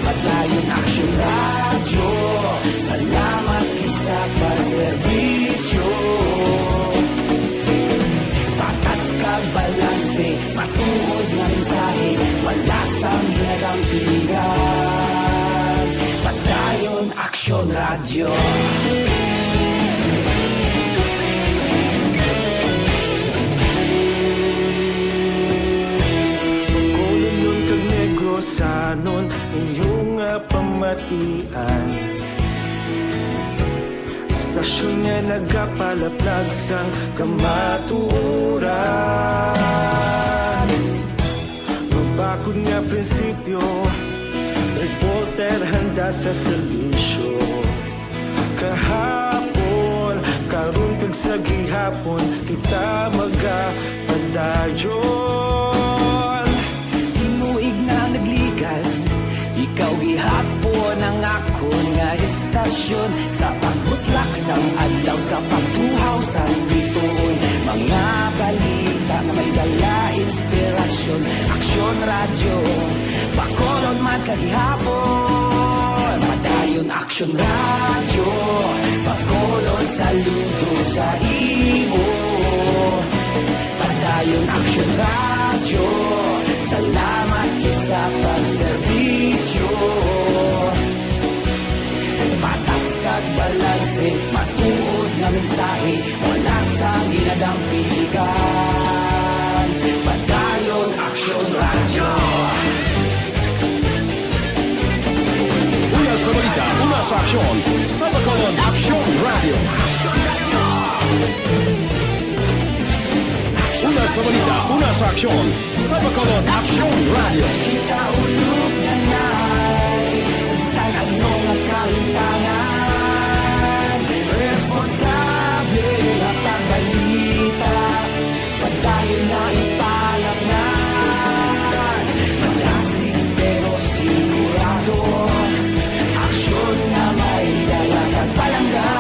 Padayon Aksyon Radyo, salamat gid sa pagserbisyo. Patas kag balanse, matuod nga mensahe, wala sang ginadampigan. Padayon Aksyon Radyo. Bacolodnon kag Negrosanon, inyo nga pamatian. Istasyon nga nagapalaplag sang kamatuoran. Mabakod nga prinsipyo, reporter handa sa serbisyo. Kahapon, karon kag sa gihapon, kita magapadayon. Tinuig na nagligan, ikaw gihapon ang akon nga istasyon. Sa pagbutlak sang adlaw, sa pagtuhaw sang bituon, mga balita nga may dala inspirasyon. Aksyon Radyo, Bacolod man sa gihapon. Padayon Aksyon Radyo, Bacolod, saludo sa imo. Padayon Aksyon Radyo, salamat gid sa pagserbisyo. Patas kag balanse, matuod nga mensahe, wala sang ginadampigan. Padayon Aksyon Radyo. Una sa balita, una sa aksyon, sa Bacolod Aksyon Radyo. Una sa balita, una sa aksyon, sa Bacolod Aksyon Radyo. Kita ulog na nay, sa bisan ano nga kahimtangan, responsable nga pagbalita. Padayon na ipalapnan, malasig pero sigurado. Aksyon nga may dala kag palangga.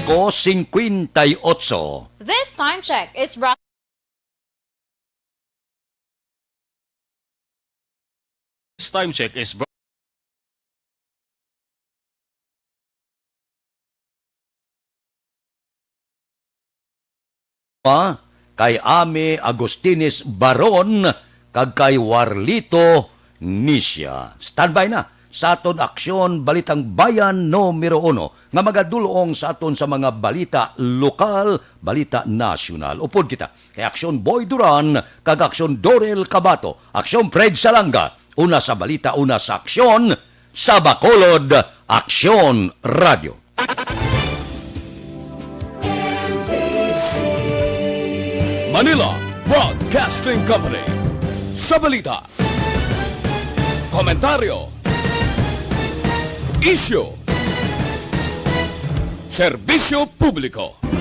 Ko cincuenta y ocho. This time check is brought This time check is brought pa kay Ami Agustines Baron kag kay Warlito Nisia. Standby na sa aton aksyon, Balitang Bayan numero uno, nga magadulong sa aton sa mga balita lokal, balita nasyonal. Upod kita kay Aksyon Boy Duran kag Aksyon Dorel Cabato, Aksyon Fred Salanga, una sa balita, una sa aksyon, sa Bacolod Aksyon Radyo. Manila Broadcasting Company. Sa balita, komentaryo, isyu, serbisyo publiko.